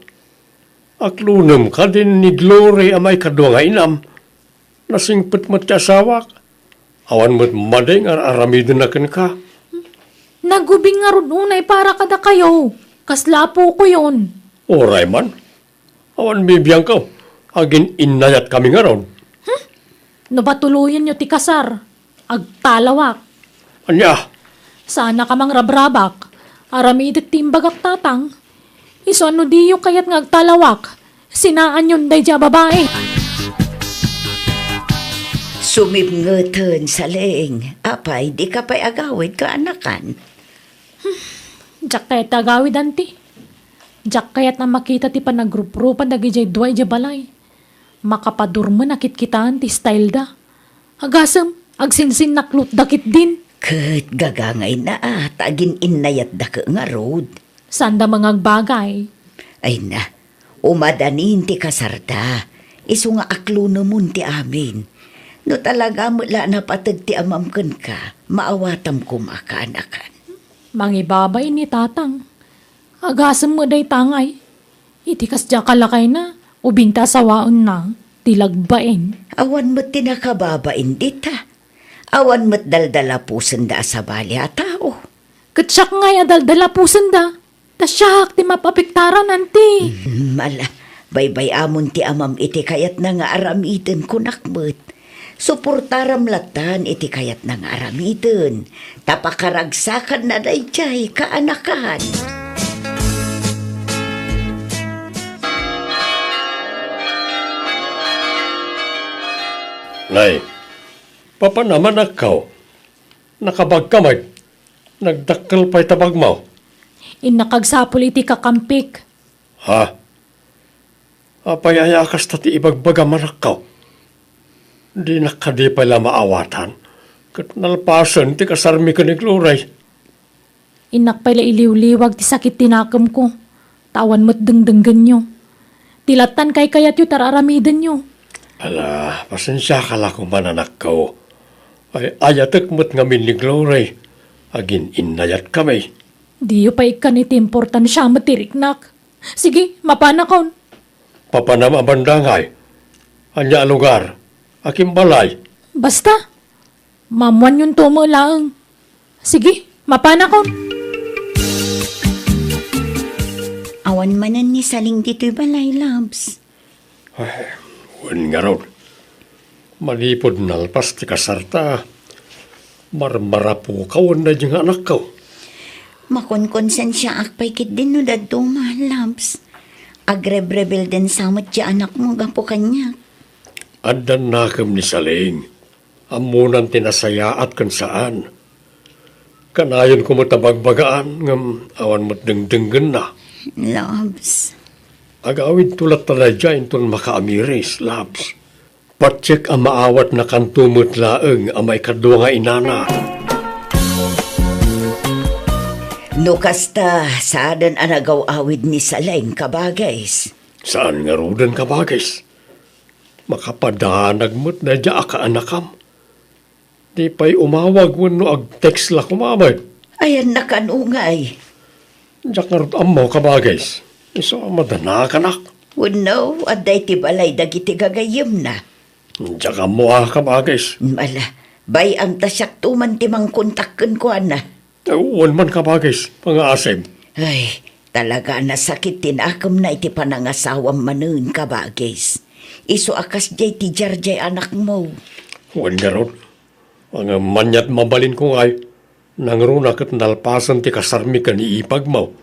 Aklonem kadin ni Glory a maikadua nga inam. Nasingpet met ti asawak. Awan met madi nga ar-aramidenna kenka. Nagubing ngarud unay para kadakayo. Kasla apokoyon. Uray man. Awan bibiangko. Agin-innayatkami ngarud. Hmm? No patuloyenyo ti kasar, agtalawak. Ania? Saanka mangrabrabak. Aramidek ti imbagak, tatang. Isu a no diyo kayat nga agtalawak, sinaanyon daydiay a babai. Sumipngeten, Saleng. Apay, dika pay agawid, kaanakan? Diak kayat ti agawid, anti. Diak kayat a makita ti panagruprupan dagidiay dua idiay balay. Makapadurmen a kitkitaen ti styleda. Agasem, agsinsinnaklotda ketdin. Ket gagangayna a ta agin-innayatdaka ngarud. Saanda mangagbagay. Ay na, umadanin ti kasarda. Isu nga aklonemon ti amin. No talaga met la a napateg ti amam kenka, maawatam koma, kaanakan. Mangibabain ni tatang. Agasem met dayta ngay. Iti kasdiay a lakayna, ubing ta asawaenna, ti lagbain. Awan met ti nakababain dita. Awan met daldalapusenda a sabali a tao. Ket siak ngay a daldalapusenda. Ta siak ti mapapiktaran, anti. Mm, ala, baybay-amon ti amam iti kayatna nga aramiden, kunak met. Suportaram lattan iti kayatna nga aramiden, ta pakaragsakanna daydiay kaanakan. Nay, papanam, anakko. Nakabagka met. Nagdakkel pay ta bagmo. Innak agsapul iti kakampik. Ha? Apay aya a kasta ti ibagbagam, anakko? Dinak kadi pay la maawatan, ket nalpasen ti kasarmi ken ni Glory. Innak pay la iliwliwag ti sakit ti nakemko, ta awan met dengdenggenyo. Ti lattan kaykayatyo ti ar-aramidenyo. Ala, pasensiaka la koma, anakko. Ay-ayatek met ngamin ni Glory. Agin-innayatkami. Diyo pay ikkan iti importansia met ti riknak. Sige, mapanakon. Papanam a banda ngay? Ania a lugar? Akin balay? Basta, maammuanyonto met laeng. Sige, mapanakon. Awan manen ni Saling ditoy balay, Labs. Ay, wen ngarud. Manipud nalpas ti kasarta, marmarapukaw daydi nga anakko. Makonkonsensiaak pay ketdin no dadduma, Labs. Agrebrebelden sa met ti anakmo gapu kaniak. Addan nakem ni Saling. Ammonan ti nasayaat ken saan. Kanayon koma ta bagbagaan, ngem awan met dengdenggenna. Labs. Agawidto latta daydiay inton makaamiris, Labs. Patiek a maawatnakanto met laeng a maikadua nga inana. No kasta, saanen a nagaw-awid ni Saleng, kabagis. Saan ngaruden, kabagis. Makapadanag met daydiay a kaanakam. Di pay umawag wenno ag-text la koma met. Ayanna kano ngay? Diak ngarud ammo, kabagis. Isu a madanakanak. Wenno, adda iti balay dagiti gagayyemna. Diak ammo a, kabagis. Ala, bay-am ta siakto man ti mangkontak kenkuana. Wen man, kabagis, pangngaasim. Ay, talaga a nasakit ti nakemna iti panangasawam manen, kabagis. Isu a kasdiay ti diardiay anakmo. Wen ngarud, ngem ania ti mabalinko ngay, nangruna ket nalpasen ti kasarmi ken ni ipagmo.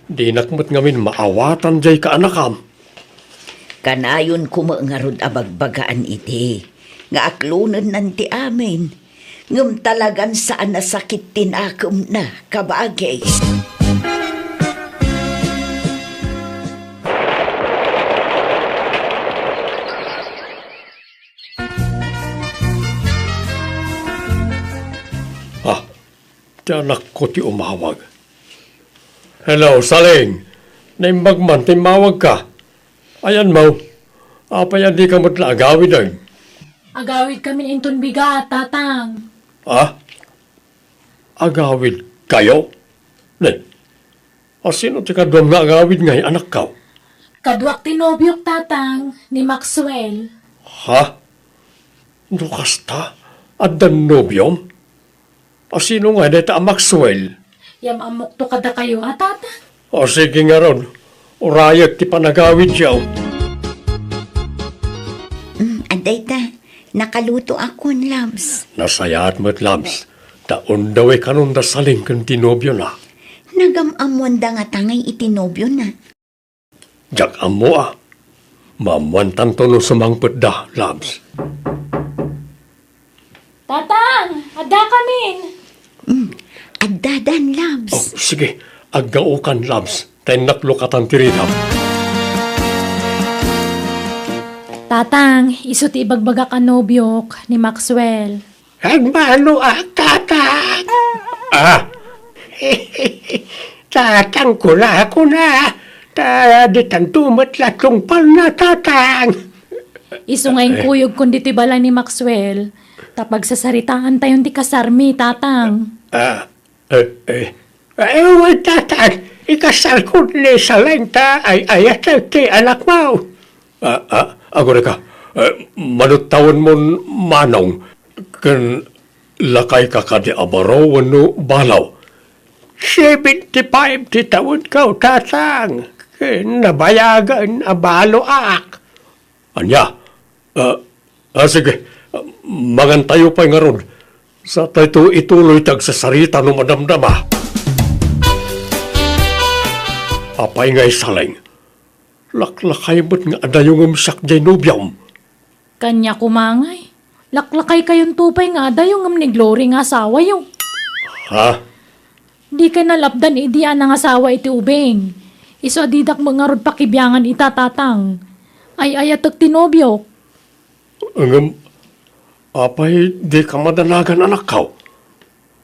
Dinak met ngamin maawatan diay kaanakam. Kanayon koma ngarud a bagbagaan idi nga aklonennan ti amin, ngem talagan saan a sakit ti nakemna, kabagis. Ah, ti anakko ti umawag. Hello, Saling. Naimbag man ta immawagka. Ayanmo, apay a dika met la agawiden? Agawidkamin inton bigat, Tatang. Ah? Agawidkayo? Ne, a sino ti kaduam nga agawid ngay, anakko? Kaduak ti nobiok, Tatang, ni Maxwell. Ha? No kasta, addan nobiom? A sino ngay dayta a Maxwell? Yam-ammokto kadakayo a, Tatang. O sige ngarud, urayek ti panagawidyo. Mm, adda ita, nakalutoakon, Labs. Nasayaat met, Labs, ta undawi kanon da Saling ken ti nobiona. Nagam-ammoanda ngata ngay iti nobiona? Diak ammo a. Maammoantanto no sumangpetda, Labs. Tatang, addakamin. Mm, addadan, Labs. Oh, sige, aggaokan, Labs. Ta innak lukatan ti ridam. Tatang, isu ti ibagbagak a nobiok ni Maxwell. Agmanoak, Tatang. Ah. Tatang, kuna, kuna. Ta, ditanto met la tungpalna, Tatang. Isu nga inkuyogkon ditoy balay ni Maxwell, ta pagsasaritaantayon ti kasarmi, Tatang. Ah, eh, eh. Ay, wen, Tatang, ikasarkon ni Saleng ta ay-ayatek ti anakmo. Ah, ah, agurayka, eh, manuttawenmon, Manong, ken lakayka kadi a baro wenno balo? Seventy-five ti tawenko, Tatang, ken nabayagen a baloak. Ania? Ah, ah, sige. Ah, mangantayo pay ngarud. Sa daytoy ituloy ti agsasarita no madamdama. Apay ngay, Saleng? Laklakay met nga adayongem siak diay nobiom. Kaniak koma ngay. Laklakaykayonto pay nga adayongem ni Glory nga asawayo. Ha? Dikay nalapdan idi a nangasawa iti ubing. Isu a didak met ngarud pakibiangan ita, Tatang. Ay-ayatek ti nobiok. Ngem, apay dika madanagan, anakko?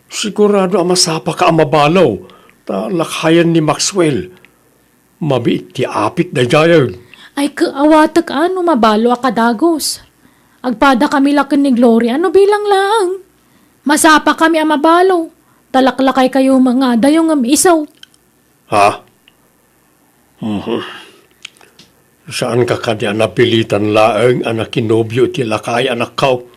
Sigurado a masapaka a mabalo, ta lakayen ni Maxwell. Mabiit ti apit daydiay. Ay, ket awatek a no mabalo a kadagus. Agpadakami la ken ni Gloria no bilang laeng. Masapakami a mabalo, ta laklakaykayo met nga adayongem isu. Ha? Mhm. Saanka kadi a napilitan laeng a nakinobio iti lakay, anakko?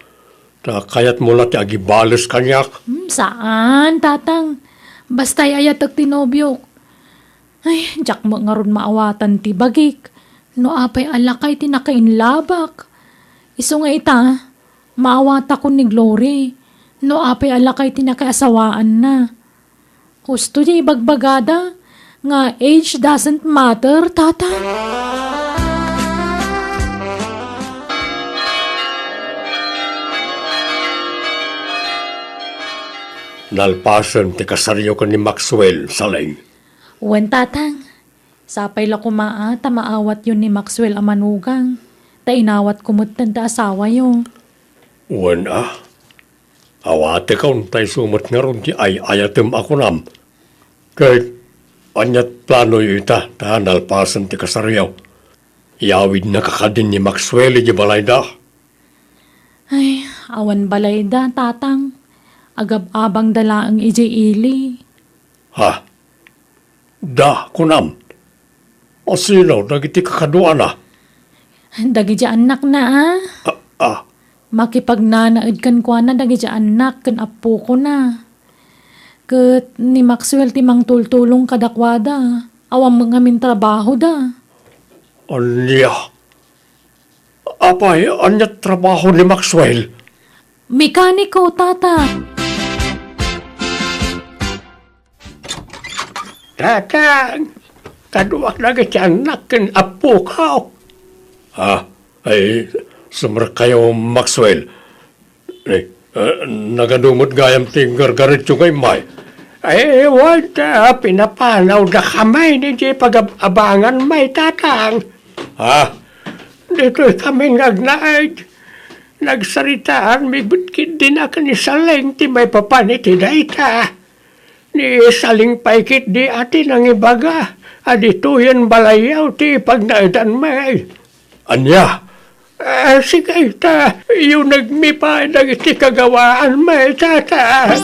Ta kayatmo la ti agibales kaniak? Hmm, saan, Tatang. Basta ay-ayatek ti nobiok. Ay, diak met ngarud maawatan ti bagik. No apay a lakay ti nakainlabak. Isu nga ita, maawatakon ni Glory. No apay a lakay ti nakaasawaanna. Husto ti ibagbagada nga age doesn't matter, Tata. Nalpasen ti kasaryo ken ni Maxwell, Saleng. Wen, Tatang. Sapay la koma a ta maawatyo ni Maxwell a manugang, ta inawatko metten ti asawayo. Wen a, awatekon ta isu met ngarud ti ay-ayatem a kunam. Ket ania ti planoyo ita ta nalpasen ti kasaryo? Iyawidnaka kadin ni Maxwell idiay balayda? Ay, awan balayda, Tatang. Agab-abangda laeng idiay ili. Ha? Da, kunam? Asino dagiti kakaduana? Dagiti annakna, a. Ah, ah. Makipagnanaed kenkuana dagiti annak ken appokona. Ket ni Maxwell ti mangtultulong kadakuada. Awan met ngamin trabahoda. Ania? Apay, ania trabaho ni Maxwell? Mekaniko, Tata. Tatang, kaduak dagiti annak ken appoko. Ah, ay, sumrekkayo, Maxwell. Eh, eh, nagadu met gayam ti gargaretyo nga immay? Ay, wen ta, pinapanawdakami idiay pagab-abangan may, Tatang. Ah, ditoy kami nga agnaed. Nagsaritaanmi met ketdi a ken ni Saleng ti maipapan iti dayta. Ni Saleng pay ketdi a ti nangibaga a ditoyen balayyo ti pagnaedanmi. Ania? Ah, sige, ta, iunegmi pay dagiti kagawaan, may tata.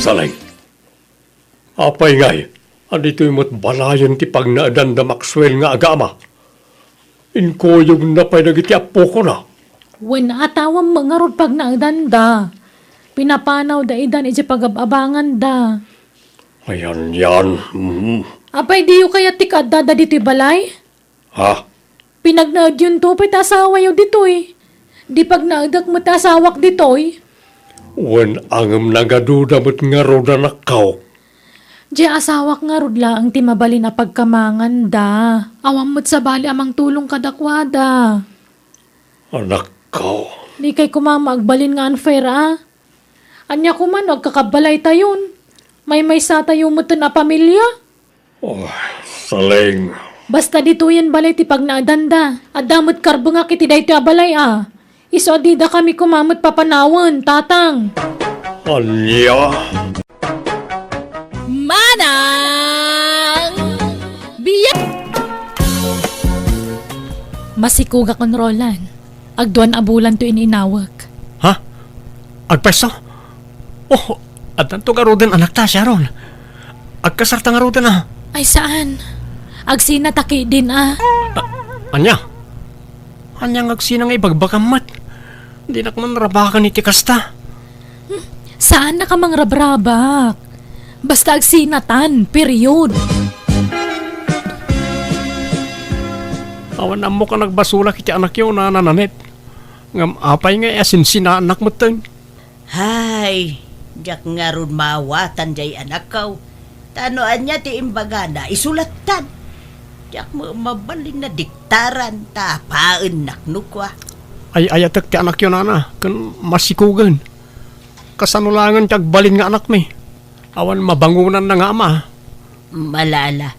Saleng, apay ngay, aditoy met balayen ti pagnaedan da Maxwell nga agama? Inkuyogna pay dagiti appokona. Wen, atawam met ngarud pagnaedanda. Pinapanawda idan idiay pagab-abanganda. Ayan, yan. Mm. Apay, diyo kayat ti kaaddada ditoy balay? Ha? Pinagnaedyonto pay ti asawayo ditoy. Di pagnaedek met ti asawak ditoy. Wen, ngem nagaduda met ngarud, anakko. Diay asawak ngarud laeng ti mabalin a pagkamanganda. Awan met sabali a mangtulong kadakuada. Anakko. Dikay koma agbalin nga unfair, a? Ania koma no agkakabbalaytayon? Maymaysatayo metten a pamilia? Oh, Saleng. Basta ditoyen balay ti pagnaedanda. Adda met karbengak iti daytoy a balay, a. Isu a didakami koma met papanawen, Tatang. Ania? Manang Biag! Masikogakon, Roland. Agduan a bulan to ininawek. Ha? Agpwesto? Oh, addanto ngaruden anakta, Sharon. Agkasarta ngaruden, a. Ay, saan. Agsinata ketdin, a. A-, ania? Ania nga agsina nga ibagbagam met? Dinak man rabaken iti kasta. Hmm, saannak a mangrabrabak. Basta agsinatan, period. Awan ammok a nagbasolak iti anakyo, Nana Nanette. Ngem apay nga asinsinaanak metten? Hay, diak ngarud maawatan jay anakko. Ta no ania ti imbagana, isu lattan. Diak met mabalin a diktaran, ta apaennak no kua. Ay-ayatek ti anakyo, Nana, ken masikogen. Kasano laengen ti agbalin nga anakmi? Awan mabangonanna nga ama. Ala, ala,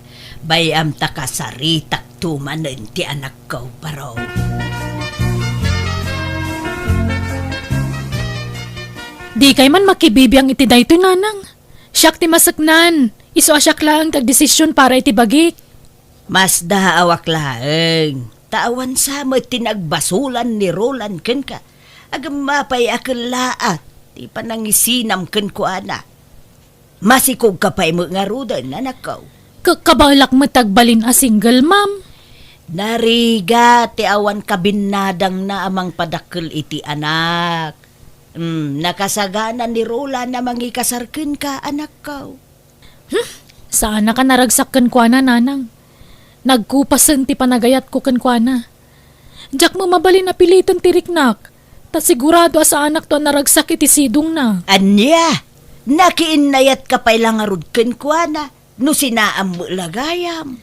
bay-am ta kasaritakto manen ti anakko, Barong. Dikay man makibibiang iti daytoy, Nanang. Siak ti maseknan. Isu a siak laeng ti agdesision para iti bagik. Masdaawak laeng, ta awan sa met ti nagbasolan ni Roland kenka. Agem apay a kellaat ti panangisinam kenkuana? Masikogka pay met ngaruden, anakko. Ka-, kabaelak met agbalin a single mom. Narigat ti awan kabinnadangna a mangpadakkel iti anak. Hmm, nakasagana ni Roland a mangikasar kenka, anakko. Hmm, saanak a naragsak kenkuana, Nanang. Nagkupasen ti panagayatko kenkuana. Diak met mabalin a piliten ti riknak, ta sigurado a saanakto a naragsak iti sidongna. Ania? Nakiinnayatka pay la ngarud kenkuana, no sinaam met la gayam.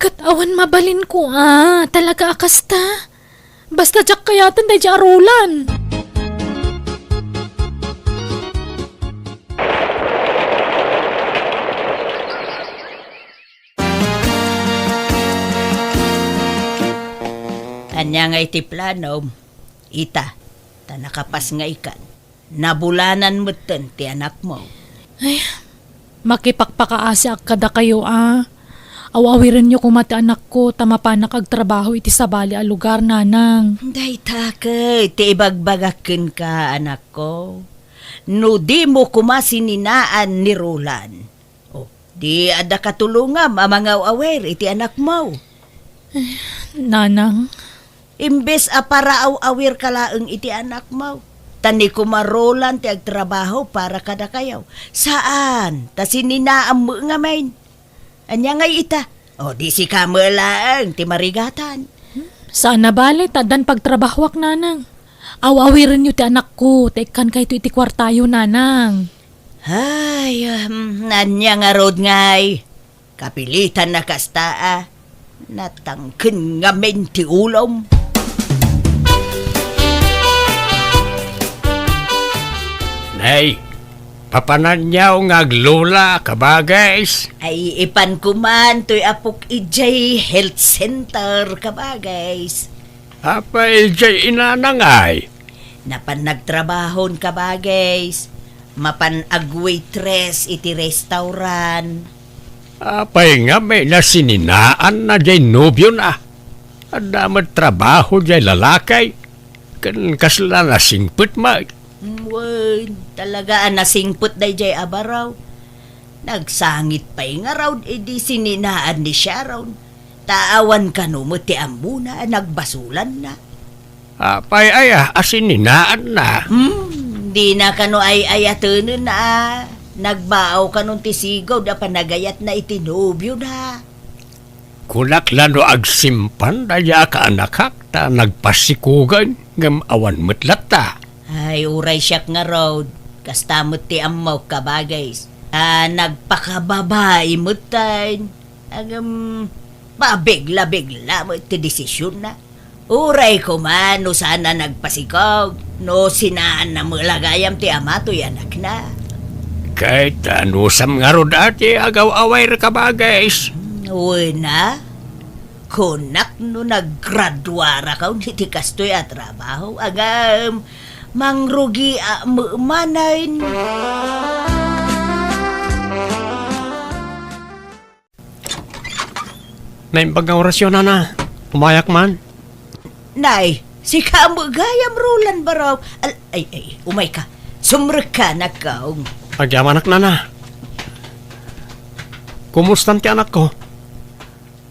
Ket awan mabalinko a, talaga a kasta. Basta diak kayaten daydiay a Roland. Ania ngay ti planom? Ita, ta nakapasngaykan. Nabulanan metten ti anakmo. Ay, makipakpakaasiak kadakayo a. Aw-awirenyo koma ti anakko ta mapanak agtrabaho iti sabali a lugar, Nanang. Dayta ket ti ibagbagak kenka, anakko. No dimo koma sininaan ni Roland, o, di adda katulongam a mangaw-awir iti anakmo. Nanang. Imbes a paraaw-awirka laeng iti anakmo, ta ni koma Roland ti agtrabaho para kadakayo. Saan, ta sininaam met ngamin. Ania ngay ita? O, di sika met laeng ti marigatan. Saan a bale, ta addan pagtrabahoak, Nanang. Aw-awirenyo ti anakko, ta ikkankayto iti kuartayo, Nanang. Ay, um, ania ngarud ngay? Kapilitan a kasta a. Natangken ngamin ti ulom. Nay, papananyaw nga aglola, kabagays. Ay, ipan koman toy apok idiay health center, kabagays. Apay idiay inanangay? Napan nagtrabahon, kabagays. Mapan agwaitress iti restaurant. Apay ngamin a sininaanna diay nobiona? Adda met trabaho jay lalaki, ken kasla nasingpet met. Wen, talaga a nasingpet dayjay a baro. Nagsangit pay ngarud idi sininaan ni Sharon. Ta awan kano met ti ammona a nagbasolanna. Apay aya a sininaanna? Hmm, dina kano ay-ayatenen a nagbao kanon ti sigud a panagayatna iti nobiona. Kunak la no agsimpan dayta a kaanakak ta nagpasikugen ngem awan met latta. Ay, uray siak ngarud, kasta met ti ammok, kabagis. A nagpakababai metten. Ngem, pabigla-bigla met ti desisionna. Uray koma no saan a nagpasikog, no sinaanna met la gayam ti ama toy anakna. Ket anusam ngarud a ti agaw-awayra, kabagis? Wen a, kunak no naggraduarakon iti kastoy a trabaho, ngem mangrugiak met manen. Naimbag nga orasyo, nana. Umayak man. Nay, sika met gayam, Roland, baro. Al-, ay, ay, umayka. Sumrekka, anakko. Agyamanak, nana. Kumustan ti anakko?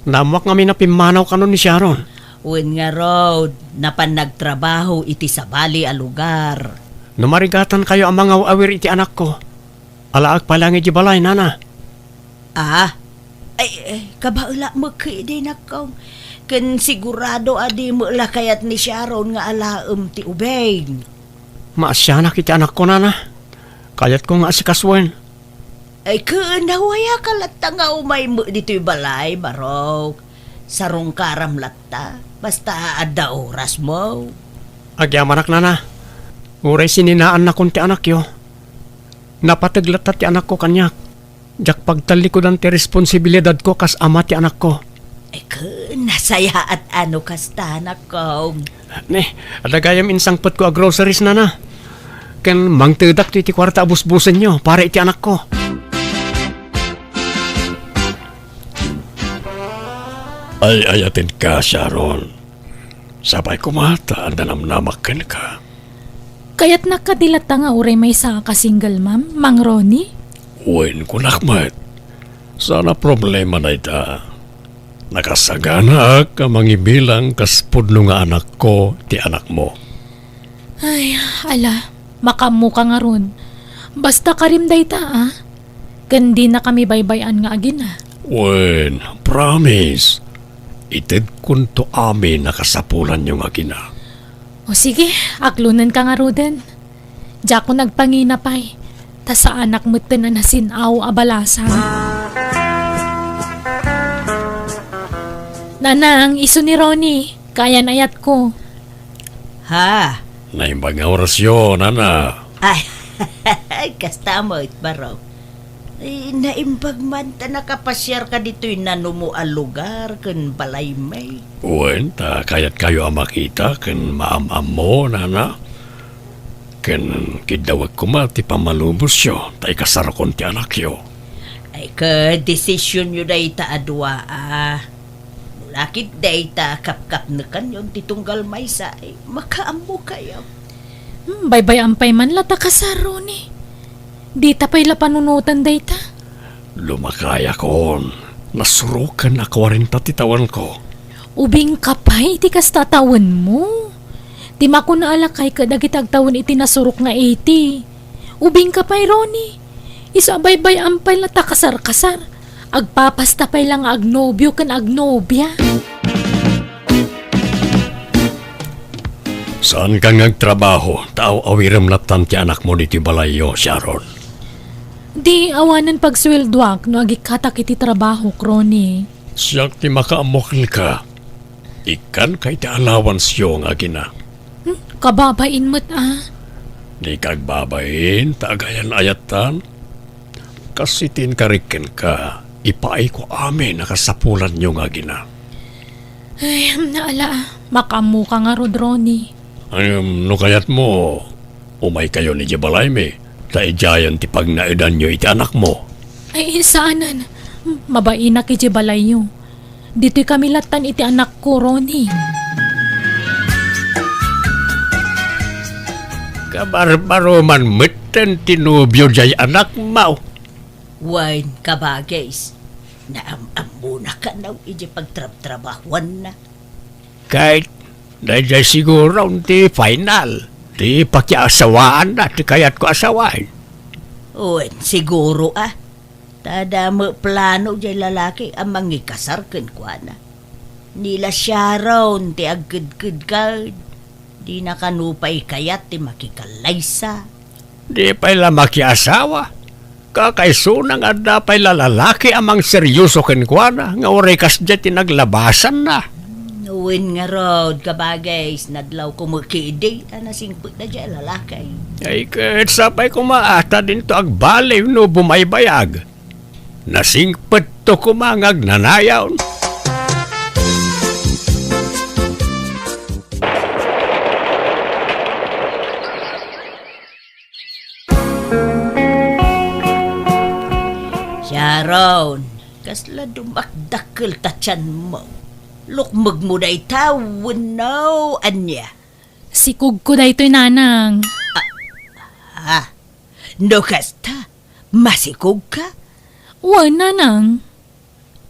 Naammoak ngamin a pimmanaw kanon ni Sharon. Wen ngarud, napan nagtrabaho iti sabali a lugar. No marigatankayo a mangaw-awir iti anakko, alaek pay laeng idiay balay, nana. Ah? Ay, ay, kabaelak met ketdi, anakko. Ken sigurado a di met la kayat ni Sharon nga alaem ti ubing. Maasianak iti anakko, nana. Kayatko nga asikasuen. Ay, ken, awayak latta nga umay met ditoy balay, baro. Sarungkaram latta, basta adda orasmo. Agyamanak, nana. Uray sininaannakon ti anakyo, napateg latta ti anakko kaniak. Diak pagtallikudan ti responsibilidadko kas ama ti anakko. Ay, ken, nasayaat a no kasta, anakko. Ne, adda gayam insangpetko a groceries, nana. Ken mangtedak ti, ti kuarta a busbusenyo para iti anakko. Ay-ayatenka, Sharon. Sapay koma ta adda namnamak kenka. Kayatnak kadi latta nga uray maysaak a single mom, Mang Ronnie? Wen, kunak met. Saan a problema dayta. Nakasaganaak a mangibilang kas pudno nga anakko ti anakmo. Ay, ala, makaammoka ngarud. Basta karim dayta, a. Ken dinakami baybay-an nga agina. Wen, promise. Itedkonto amin a kasapulanyo nga agina. O sige, aklonenka ngaruden. Diakon agpangina pay, ta saanak metten a nasin-aw a balasan. Nanang, isu ni Ronnie, kayan-ayatko. Ha? Naimbag nga orasyo, nana. Ay, kasta met, baro. Ay, naimbag man ta nakapasiarka ditoy nanumo a lugar ken balaymi. Wen, ta kayatkayo a makita ken maam-ammo, nana. Ken kiddawek koma ti pammalubosyo ta ikasarokon ti anakyo. Ay, ket desisyonyo dayta a dua, a. No la ket dayta a kapkapnekanyon ti tunggal maysa, ay, makaammokayo. Hmm, baybay-an pay man la ta kasar, Ronnie. Dita pay la panunotan dayta. Lumakayakon, nasuroken a kuarenta ti tawenko. Ubingka pay iti kasta a tawenmo. Ti makuna a lakay ket dagiti agtawen iti nasurok nga eighty. Ubingka pay, Ronnie. Isu a baybay-an pay la ta kasar-kasar. Agpapasta pay la nga agnobio ken agnobia. Saanka nga agtrabaho, ta aw-awirem lattan ti anakmo ditoy balayyo, Sharon. Di awanen pagsueldoak no agikkatak iti trabahok, Ronnie. Siak ti makaammo kenka. Ikkanka iti allowanceyo nga agina. Hmm, kababain met, a. Dika agbabain, ta agayan-ayattan. Kas iti inkarik kenka, ipaayko amin a kasapulanyo nga agina. Ay, naala, a. Makaammoka ngarud, Ronnie. Ngem no kayatmo, umaykayon idiay balaymi, ta idiayen ti pagnaedanyo iti anakmo. Ay, saanen. Mabainak idiay balayyo. Ditoy kami lattan iti anakko, Ronnie. Kabarbaro man metten ti nobio jay anakmo. Wen, kabagis, naam-ammona kano iti pagtrabtrabahuanna. Ket daydiay siguro ti final ti pakiasawaanna ti kayatko a sawen. Wen, siguro a. Ta adda met plano jay lalaki a mangikasar kenkuana. Ni la Sharon ti agkedked ket dina kano pay kayat ti makikallaysa. Di pay la makiasawa. Kakaisuna nga adda pay la lalaki a mangseryoso kenkuana nga uray kasdiay ti naglabasanna. Wen ngarud, kabagis, nadlawko met ketdi a nasingpetna jay a lalaki. Ay, ket sapay koma a ta dinto agbaliw no bumaybayag. Nasingpetto koma nga agnanayon. Sharon, kasla dumakdakkel ta tianmo. Lukmegmo dayta wenno ania? Sikogko daytoy, nanang. Ah, ah, no kasta, masikogka? Wen, nanang.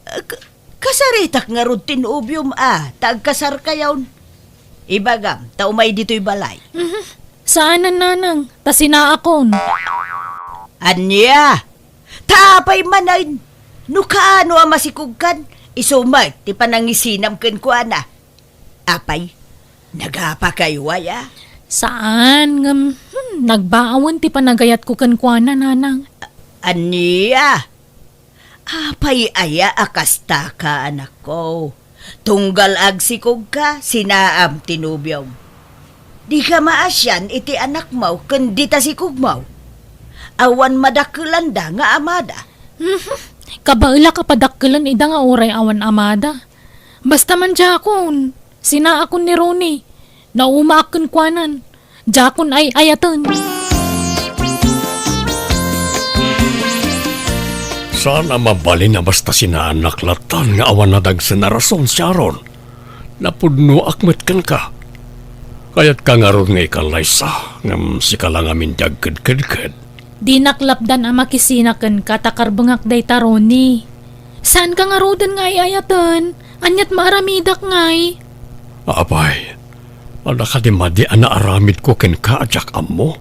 K-, kasaritak ngarud ti nobiom a ta agkasarkayon. Ibagam ta umay ditoy balay. Mhm. Saanen, nanang, ta sinaakon. Ania? Ta apay manen? No kaano a masikogkan, isu met ti panangisinam kenkuana. Apay, nagapakayo aya? Saan, ngem, hmm, nagbaawen ti panagayatko kenkuana, nanang. A-, ania? Apay aya a kastaka, anakko? Tunggal agsikogka, sinaam ti nobiom. Dika maasian iti anakmo ken dita sikogmo. Awan madakkelanda nga amada. Mhm. Kabaelak a padakkelen ida nga uray awan amada. Basta man diakon, sinaakon ni Ronnie. Naumaak kenkuanan. Diakon ay-ayaten. Saan a mabalin a basta sinaanak lattan nga awan nadagsen a rason, Sharon. Napudnoak met kenka. Kayatka ngarud nga ikallaysa, ngem sika la ngamin ti agkedkedked. Dinak lapdan a makisina kenka ta karbengak dayta, Ronnie. Saanka ngaruden nga ay-ayaten? Aniat maaramidak ngay? Apay, adda kadi madi a naaramidko kenka a diak ammo?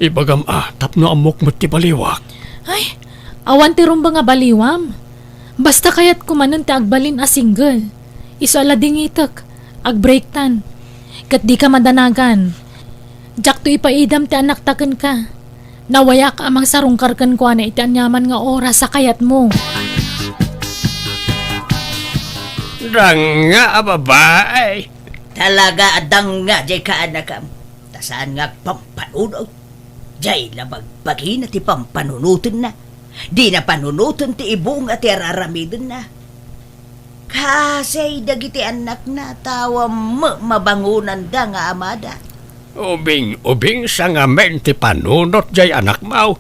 Ibagam a, tapno ammok met ti baliwak. Ay, awan ti rumbeng a baliwam. Basta kayatko manen ti agbalin a single. Isu a ladingitek, agbreaktan. Ket dika madanagan. Diakto ipaidam ti anakta kenka. Nawayak a mangsarungkar kenkuana iti aniaman nga oras a kayatmo. Danga a babae. Talaga a danga jay kaanakam. Ta saan nga agpampanunot. Jay la bagbagina ti pampanunotenna. Dina panunoten ti ibunga ti araramidenna. Kasay dagiti annakna, ta awan met mabangonanda nga amada. Ubing-ubing sa ngamin ti panunot jay anakmo.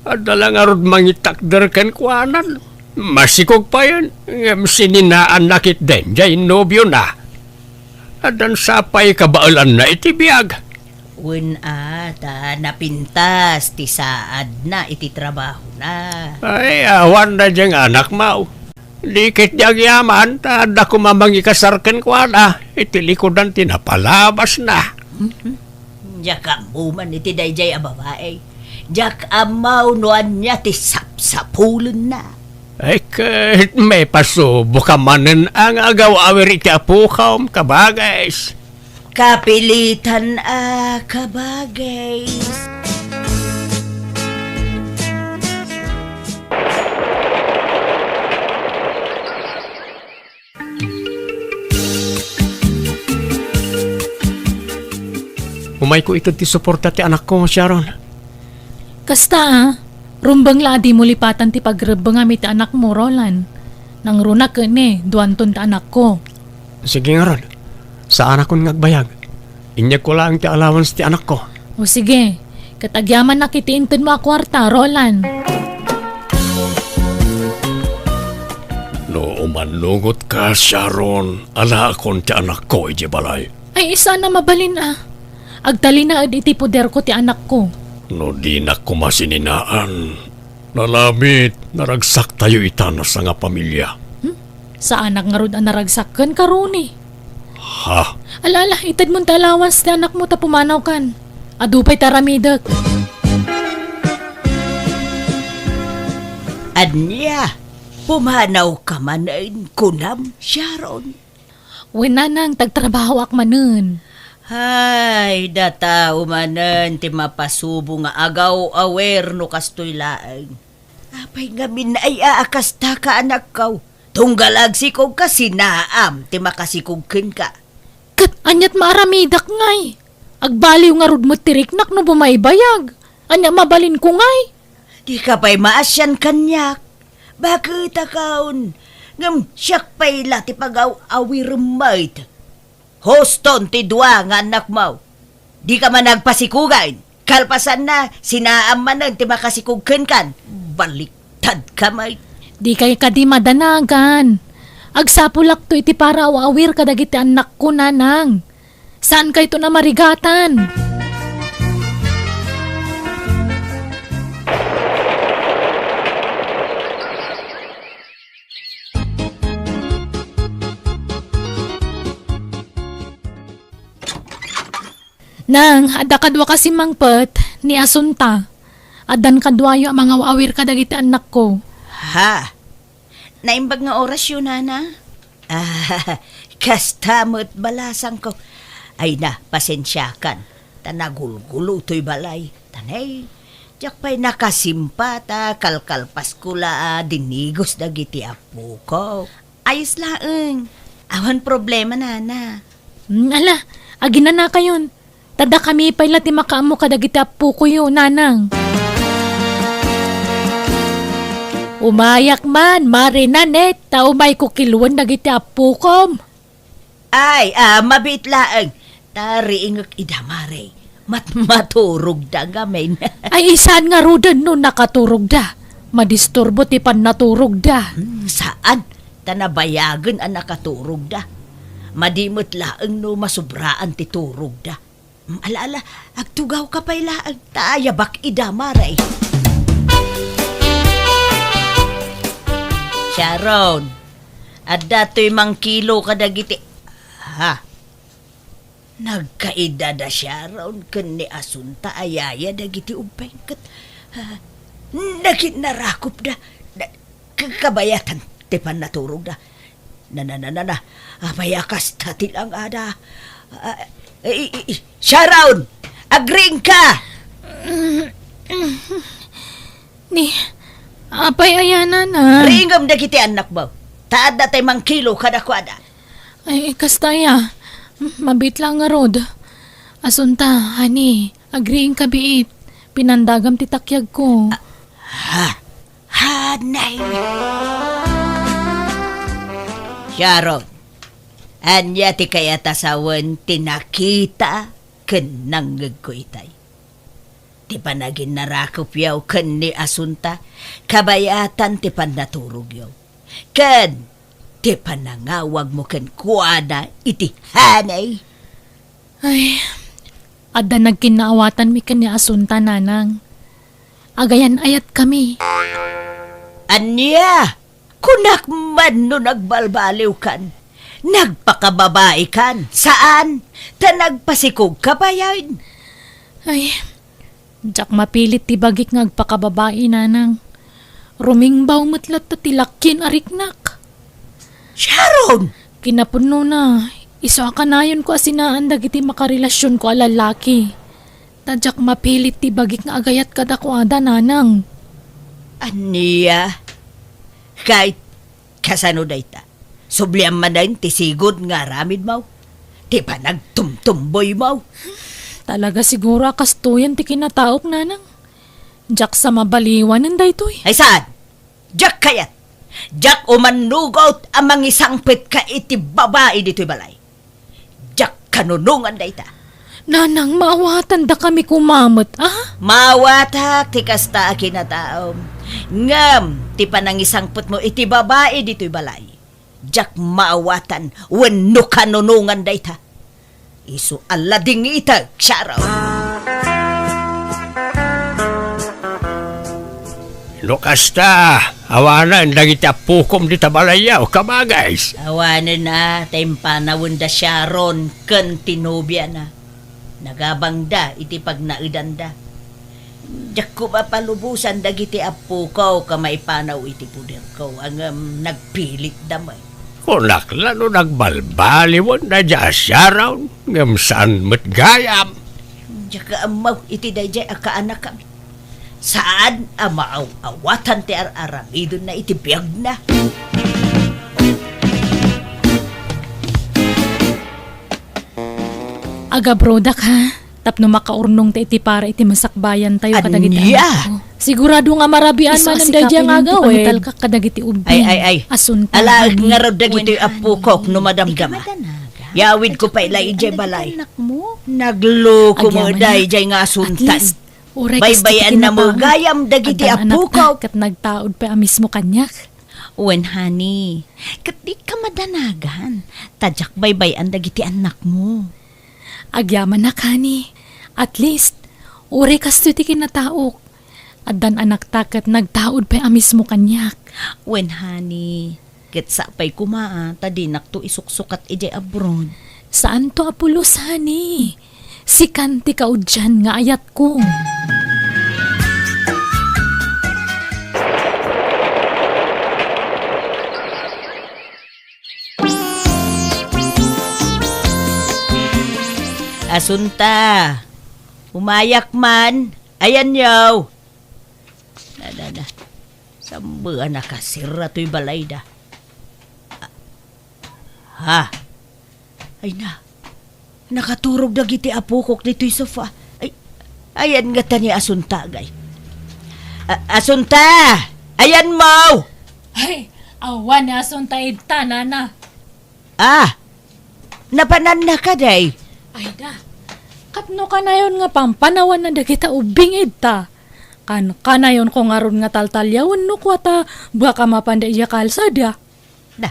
Adda la ngarud mangitakder kenkuanan. Masikog payen, ngem sininaanna ketdin jay nobiona. Addan sapay kabaelanna iti biag. Wen a, ta napintas ti saadna iti trabahona. Ay, awan daydiay nga anakmo. Di ketdi agyaman, ta adda koma mangikasar kenkuana iti likudan ti napalabasna. Mhm. Diak ammo man iti daydiay a babae. Diak ammo no ania ti sapsapulenna. Ay, ket maipasuboka manen a nga agaw-awir iti apokam, kabagis. Kapilitan a kabagis. Umayko ited ti suporta ti anakko, Sharon. Kasta a, rumbeng la a dimo lipatan ti pagrebbengam iti anakmo, Roland. Nangruna ket ni, duanton ti anakko. Sige ngarud, saanakon nga agbayag. Inyegko laeng ti allowance ti anakko. O sige, ket agyamanak iti intedmo a kuarta, Roland. No uman Nugot ka, Sharon, alaakon ti anakko idiay balay. Ay, saan a mabalin a. Agtalinaed iti poderko ti anakko. No dinak koma sininaan, nalamit, naragsaktayo ita a sangapamilia. Hmm? Saanak ngarud a naragsak kenka, Ronnie. Ha? Ala, ala, itedmon ti allowance ti anakmo ta pumanawkan. Adu pay ti aramidek. Ania? Pumanawka manen, kunam, Sharon? Wen, nanang, tagtrabahoak manen. Ay, data manen ti mapasubo nga agaw-awer no kastoy laeng. Apay ngamin ay aakastaka, anakko? Tunggal agsikog ka, sinaam ti makasikog kenka. Ket aniat maaramidak ngay? Agbaliw ngarud met ti riknak no bumaybayag. Ania mabalinko ngay? Dika pay maasian kaniak. Baket a kaon, ngem siak pay la ti pagaw-awirem met. Huston ti dua nga annakmo. Dika man agpasikugan. Kalpasanna, sinaam manen ti makasikog kenkan. Baliktadka met. Dikay kadi madanagan. Agsapulakto iti para aw-awir kadagiti annakko, nanang. Saankayton a marigatan. Nang, adda kadua kasi mangpet ni Asunta. Addan kaduayo a mangaw-awir kadagiti annakko. Ha? Naimbag nga orasyo, nana? Ah, kasta met balasangko. Ay na, pasensiakan. Ta nagulgulo toy balay. Ta nay, diak pay nakasimpa ta kalkalpasko la a dinigos dagiti appoko. Ayos laeng. Awan problema, nana. Hmm, ala, aginanakayon. Ta dakami pay la ti makaammo kadagiti appokoyo, nanang. Umayak man, Mare Nanette, ta umayko kiluen dagiti appokom. Ay, ah, mabiit laeng. Ta riingek ida, Mare. Mat-, maturogda ngamin. Ay, saan ngaruden no nakaturogda? Madisturbo ti pannaturogda. Hmm, saan? Ta nabayagen a nakaturogda. Madi met laeng no masubraan ti turogda. Hmm, ala, ala, agtugawka pay laeng. Ta ayabak ida, Mare. Sharon, adda toy mangkilo kadagiti, ha? Nagkaida da Sharon ken ni Asunta a yaya dagiti ubbing ket, ah, naginnarakopda. Na-, ka-, kabayatan ti pannaturogda. Na, na, na, na, na. Apay a kasta ti langada? Ah, i-, i-, i-, Sharon! Agriingka! Ni, apay aya, nana? Riingem dagiti annakmo. Ta adda tay mangkilo kadakuada. Ay, kasta aya. Mabiit la ngarud. Asunta, honey, agriingka biit. Pinandagam ti takyagko. Ah, ha? Honey. Sharon, ania ti kayat a sawen ti nakita ken nangngegko itay? Ti panaginnarakopyo ken ni Asunta, kabayatan ti pannaturogyo. Ken ti panangawagmo kenkuana iti honey. Ay, adda nagkinnaawatanmi ken ni Asunta, nanang. Agayan-ayatkami. Ania? Kunak man no nagbalbaliwkan. Nagpakababaikan. Saan? Ta nagpasikogka payen. Ay, diak mapilit ti bagik nga agpakababai, nanang. Rumingbaw met latta ti lakkien a riknak. Sharon! Kinapudnona, isu a kanayonko a sinaan dagiti makarelasionko a lallaki. Ta diak mapilit ti bagik nga agayat kadakuada, nanang. Ania? Kay, kasano dayta? Subliam manen ti sigud nga aramidmo? Ti panagtumtumboymo? Talaga siguro a kastoyen ti kinataok, nanang. Diak sa mabaliwanen daytoy. Ay saan? Diak kayat. Diak umannugot a mangisangpetka iti babai ditoy balay. Diak kanunongan dayta. Nanang, maawatandakami koma met, a? Maawatak ti kasta a kinataom. Ngem ti panangisangpetmo iti babai ditoy balay, Diak maawatan wenno kanunongan dayta. Isu a ladingiteg, Sharon. No kasta, awanen dagiti appokom dita balay, a, kabagis. Awanen a, ta impanawenda Sharon ken ti nobiana. Nagabangda iti pagnaedanda. Diakko mapalubosan dagiti appoko a maipanaw iti poderko, ngem nagpilitda met. Kunak la no nagbalbaliwen daydiay a Sharon, ngem saan met gayam. Diak ammo iti daydiay a kaanakami. Saan a maaw-awatan ti ar-aramidenna iti biagna. Agabrodak, ha? Tapno makaurnongta iti para iti masakbayantayo kadagiti anakko. Ania? Sigurado nga marabian manen daydiay nga agawid. Isu a sikabilin ti pangitalkak kadagiti ubbing. Ay, ay, ay. Asunta, alaek ngarud dagitoy appokok no madamdama. Yawidko pay la idiay balay. Nagloko met daydiay nga asuntan. At least, uray kastoy ti kinataona. Baybayanna met gayam dagiti appokok. Addan anakta ket nagtaud pay a mismo kaniak. Wen, honey, ket dika madanagan, ta diak baybay-an dagiti annakmo. Agyamanak, honey. At least, uray kastoy ti kinataok. Addan anakta ket nagtaud pay a mismo kaniak. Wen, honey, ket sapay koma, a, ta dinakto isuksukat idiay abroad. Saanto a pulos, honey. Sikan ti kaudian nga ayatko. Asunta, umayak man. Ayanyo. Na, na, na. Sambean a kasirra toy balayda. Ha? Ay na, nakaturog dagiti apokok ditoy sofa. Ay, ayan ngata ni Asunta, agay. A-, Asunta! Ayanmo! Ay, awan ni Asunta idta, nana. Ah, napananna kadi? Ay da, ket no kanayon nga pampanawanna dagita ubbing idta, kan-, kanayonko ngarud nga taltaliawen no kua ta baka mapanda idiay kalsada. Na,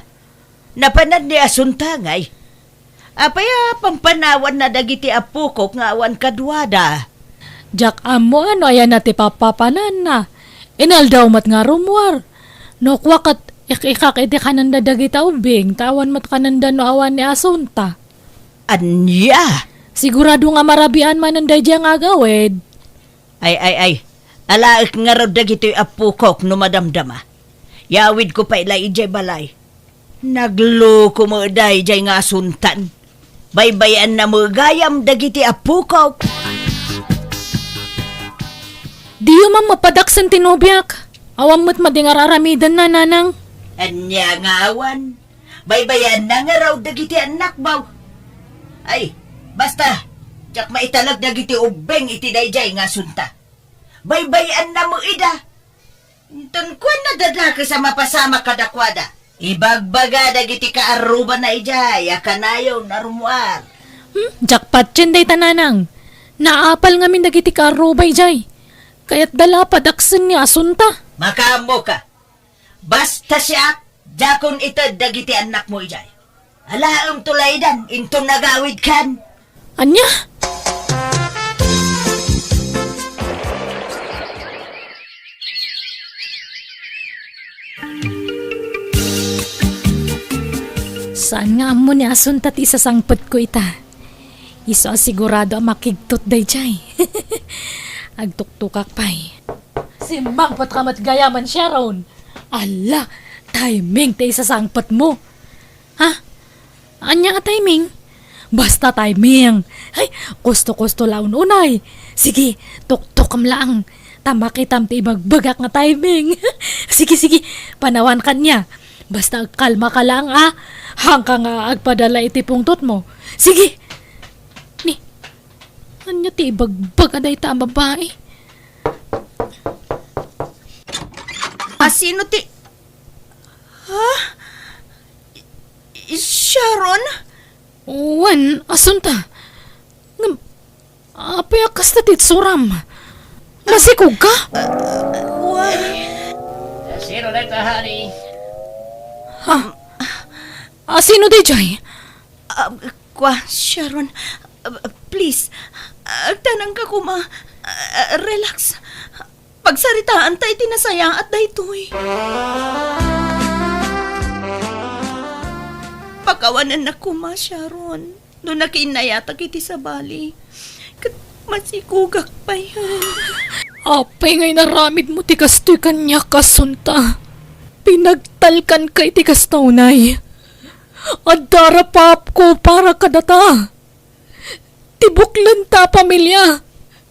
napanan ni Asunta ngay? Apay a pampanawanna dagiti apokok nga awan kaduada? Diak ammo no ayanna ti papapananna. Inaldaw met nga rummuar. No kua ket ik-ikak iti kanenda dagita ubbing, ta awan met kanenda no awan ni Asunta. Ania? Sigurado nga marabian manen daydiay nga agawid. Ay, ay, ay. Alaek ngarud dagitoy appokok no madamdama. Yawidko pay la idiay balay. Nagloko met daydiay nga Asuntan. Baybayanna met gayam dagiti appokok. Diyo man mapadaksen ti nobiak. Awan met madi nga ar-aramidenna, nanang. Ania nga awan? Baybayanna ngarud dagiti annakmo. Ay, basta, diak maitalek dagiti ubbing iti daydiay nga Asunta. Baybay-anna met ida. Inton kuana, dadakes a mapasamak kadakuada. Ibagbaga dagiti kaarrubana idiay a kanayon a rummuar. Hmm, diak patien dayta, nanang. Naapal ngamin dagiti kaarruba idiay. Kayatda la a padaksen ni Asunta. Makaammoka. Basta siak, diakon ited dagiti annakmo idiay. Alaemto laydan inton nagawidkan. Ania? Saan nga ammo ni Asunta ti isasangpetko ita? Isu a sigurado a makigtot daydiay. Agtuktokak pay. Simmangpetka met gayam, Sharon. Ala, timing ti isasangpetmo. Ha? Ania a timing? Basta timing. Ay, kusto-kusto la un-unay. Sige, tuktokem laeng. Ta makitam ti ibagbagak nga timing. Sige, sige, panawanka nia. Basta agkalmaka laeng, a. Haanka nga agpadala iti pungtotmo. Sige. Ni, ania ti ibagbaga dayta a babai? A, sino ti Ha? I-, i-, Sharon? Wen, Asunta. Ngem, apay a kasta ti itsuram? Masikogka? Why? Sino dayta, honey? Ha? Ah, sino daydiay? Ah, kua, Sharon, ah, please, agtanangka koma. Ah, relax. Pagsaritaanta iti nasayaat daytoy. Pakawanennak koma, Sharon, no nakiinnayatak iti sabali. Ket masikugak payen. Apay nga inaramidmo ti kastoy kaniak, Asunta? Pinagtalkanka iti kasta unay. Adda rapaapko para kadata. Ti buklenta a pamilia,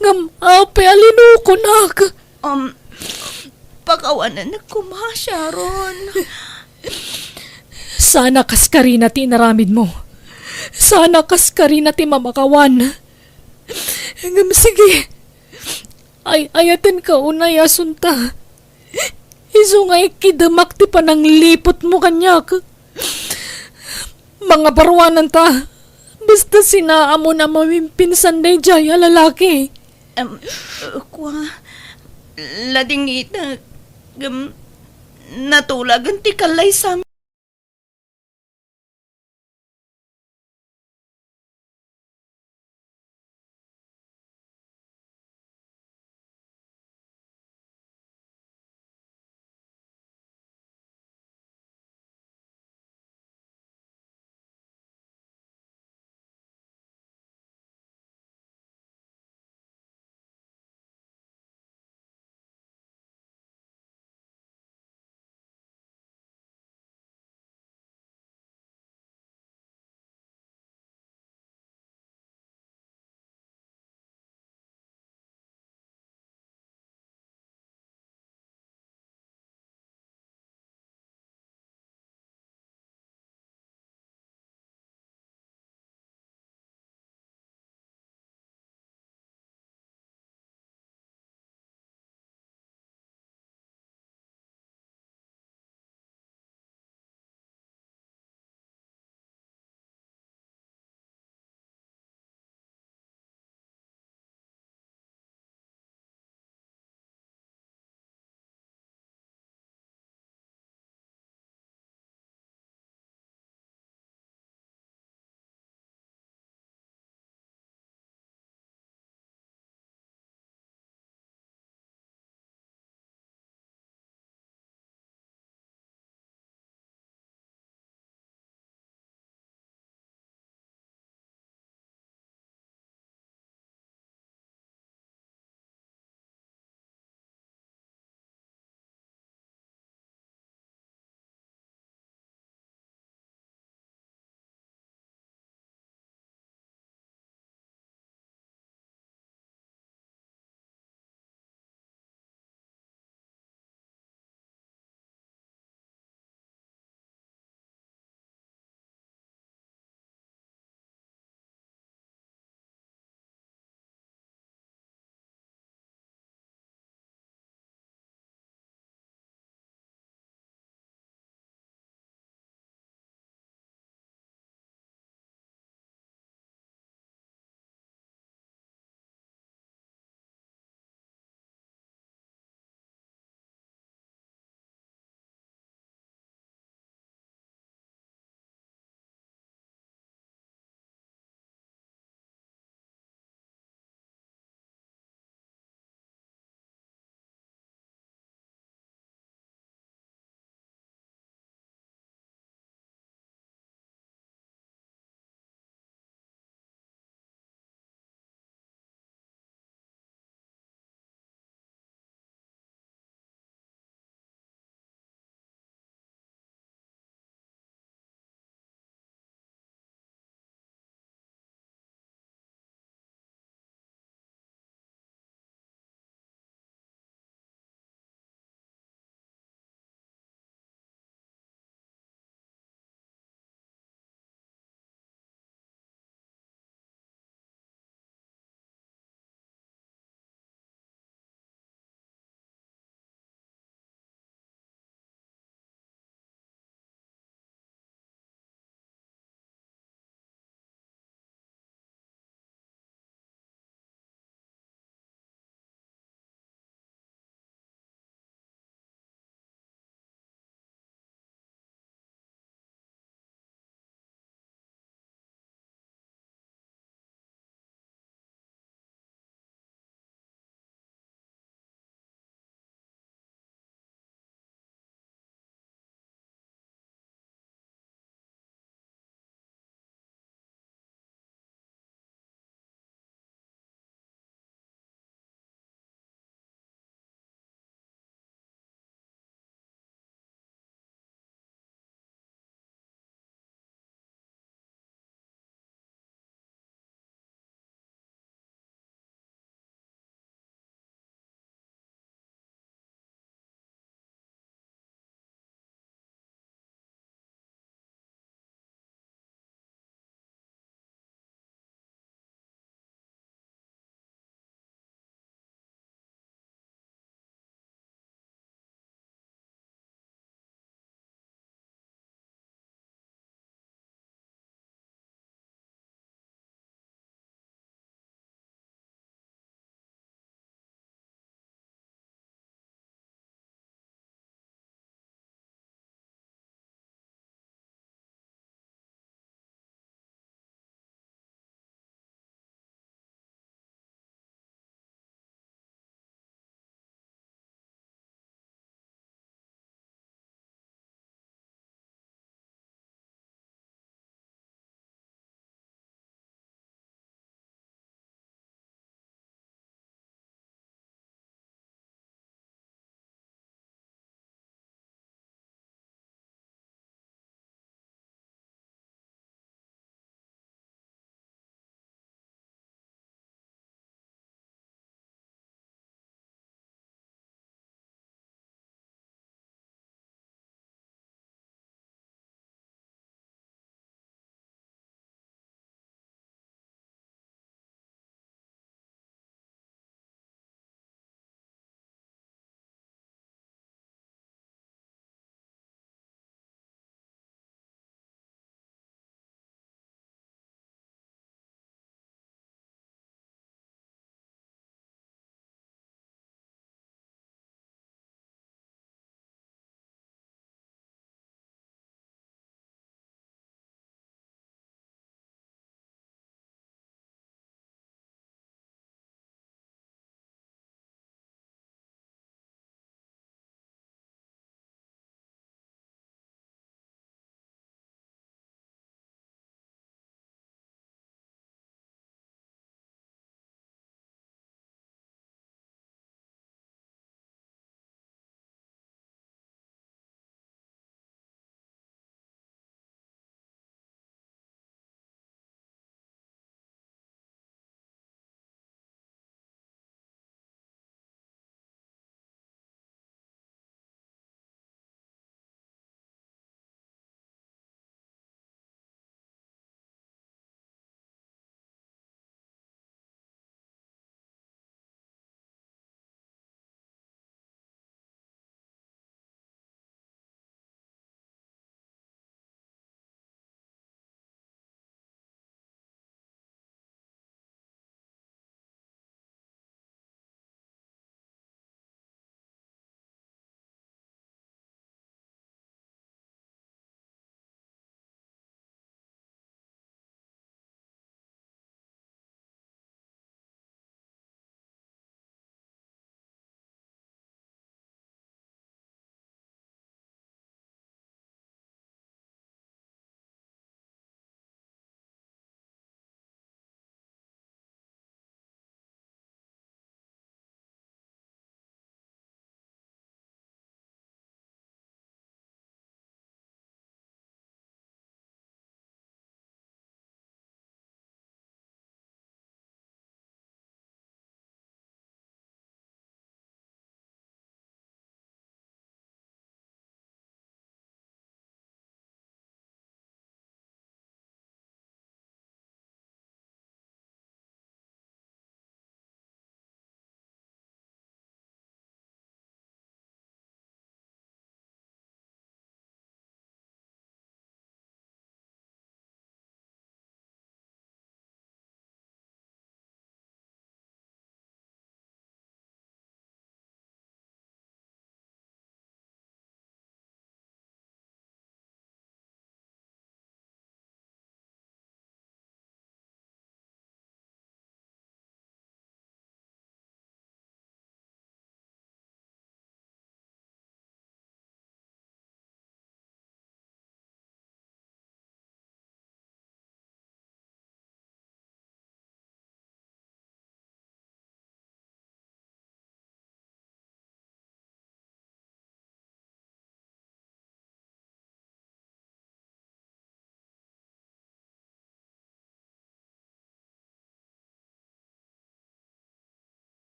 ngem apay a linukonak? Um, pakawanennak koma, Sharon. Saan a kaskarina ti inaramidmo. Saan a kaskarina ti mamakawan. Ngem sige, ay-ayatenka unay, Asunta. Isu nga ikkidemak ti panangliputmo kaniak. Mangabaruananta. Basta sinaamon a mawimpinsan daydiay a lalaki. Em, kua, ladingitak, ngem natulagan ti kallaysam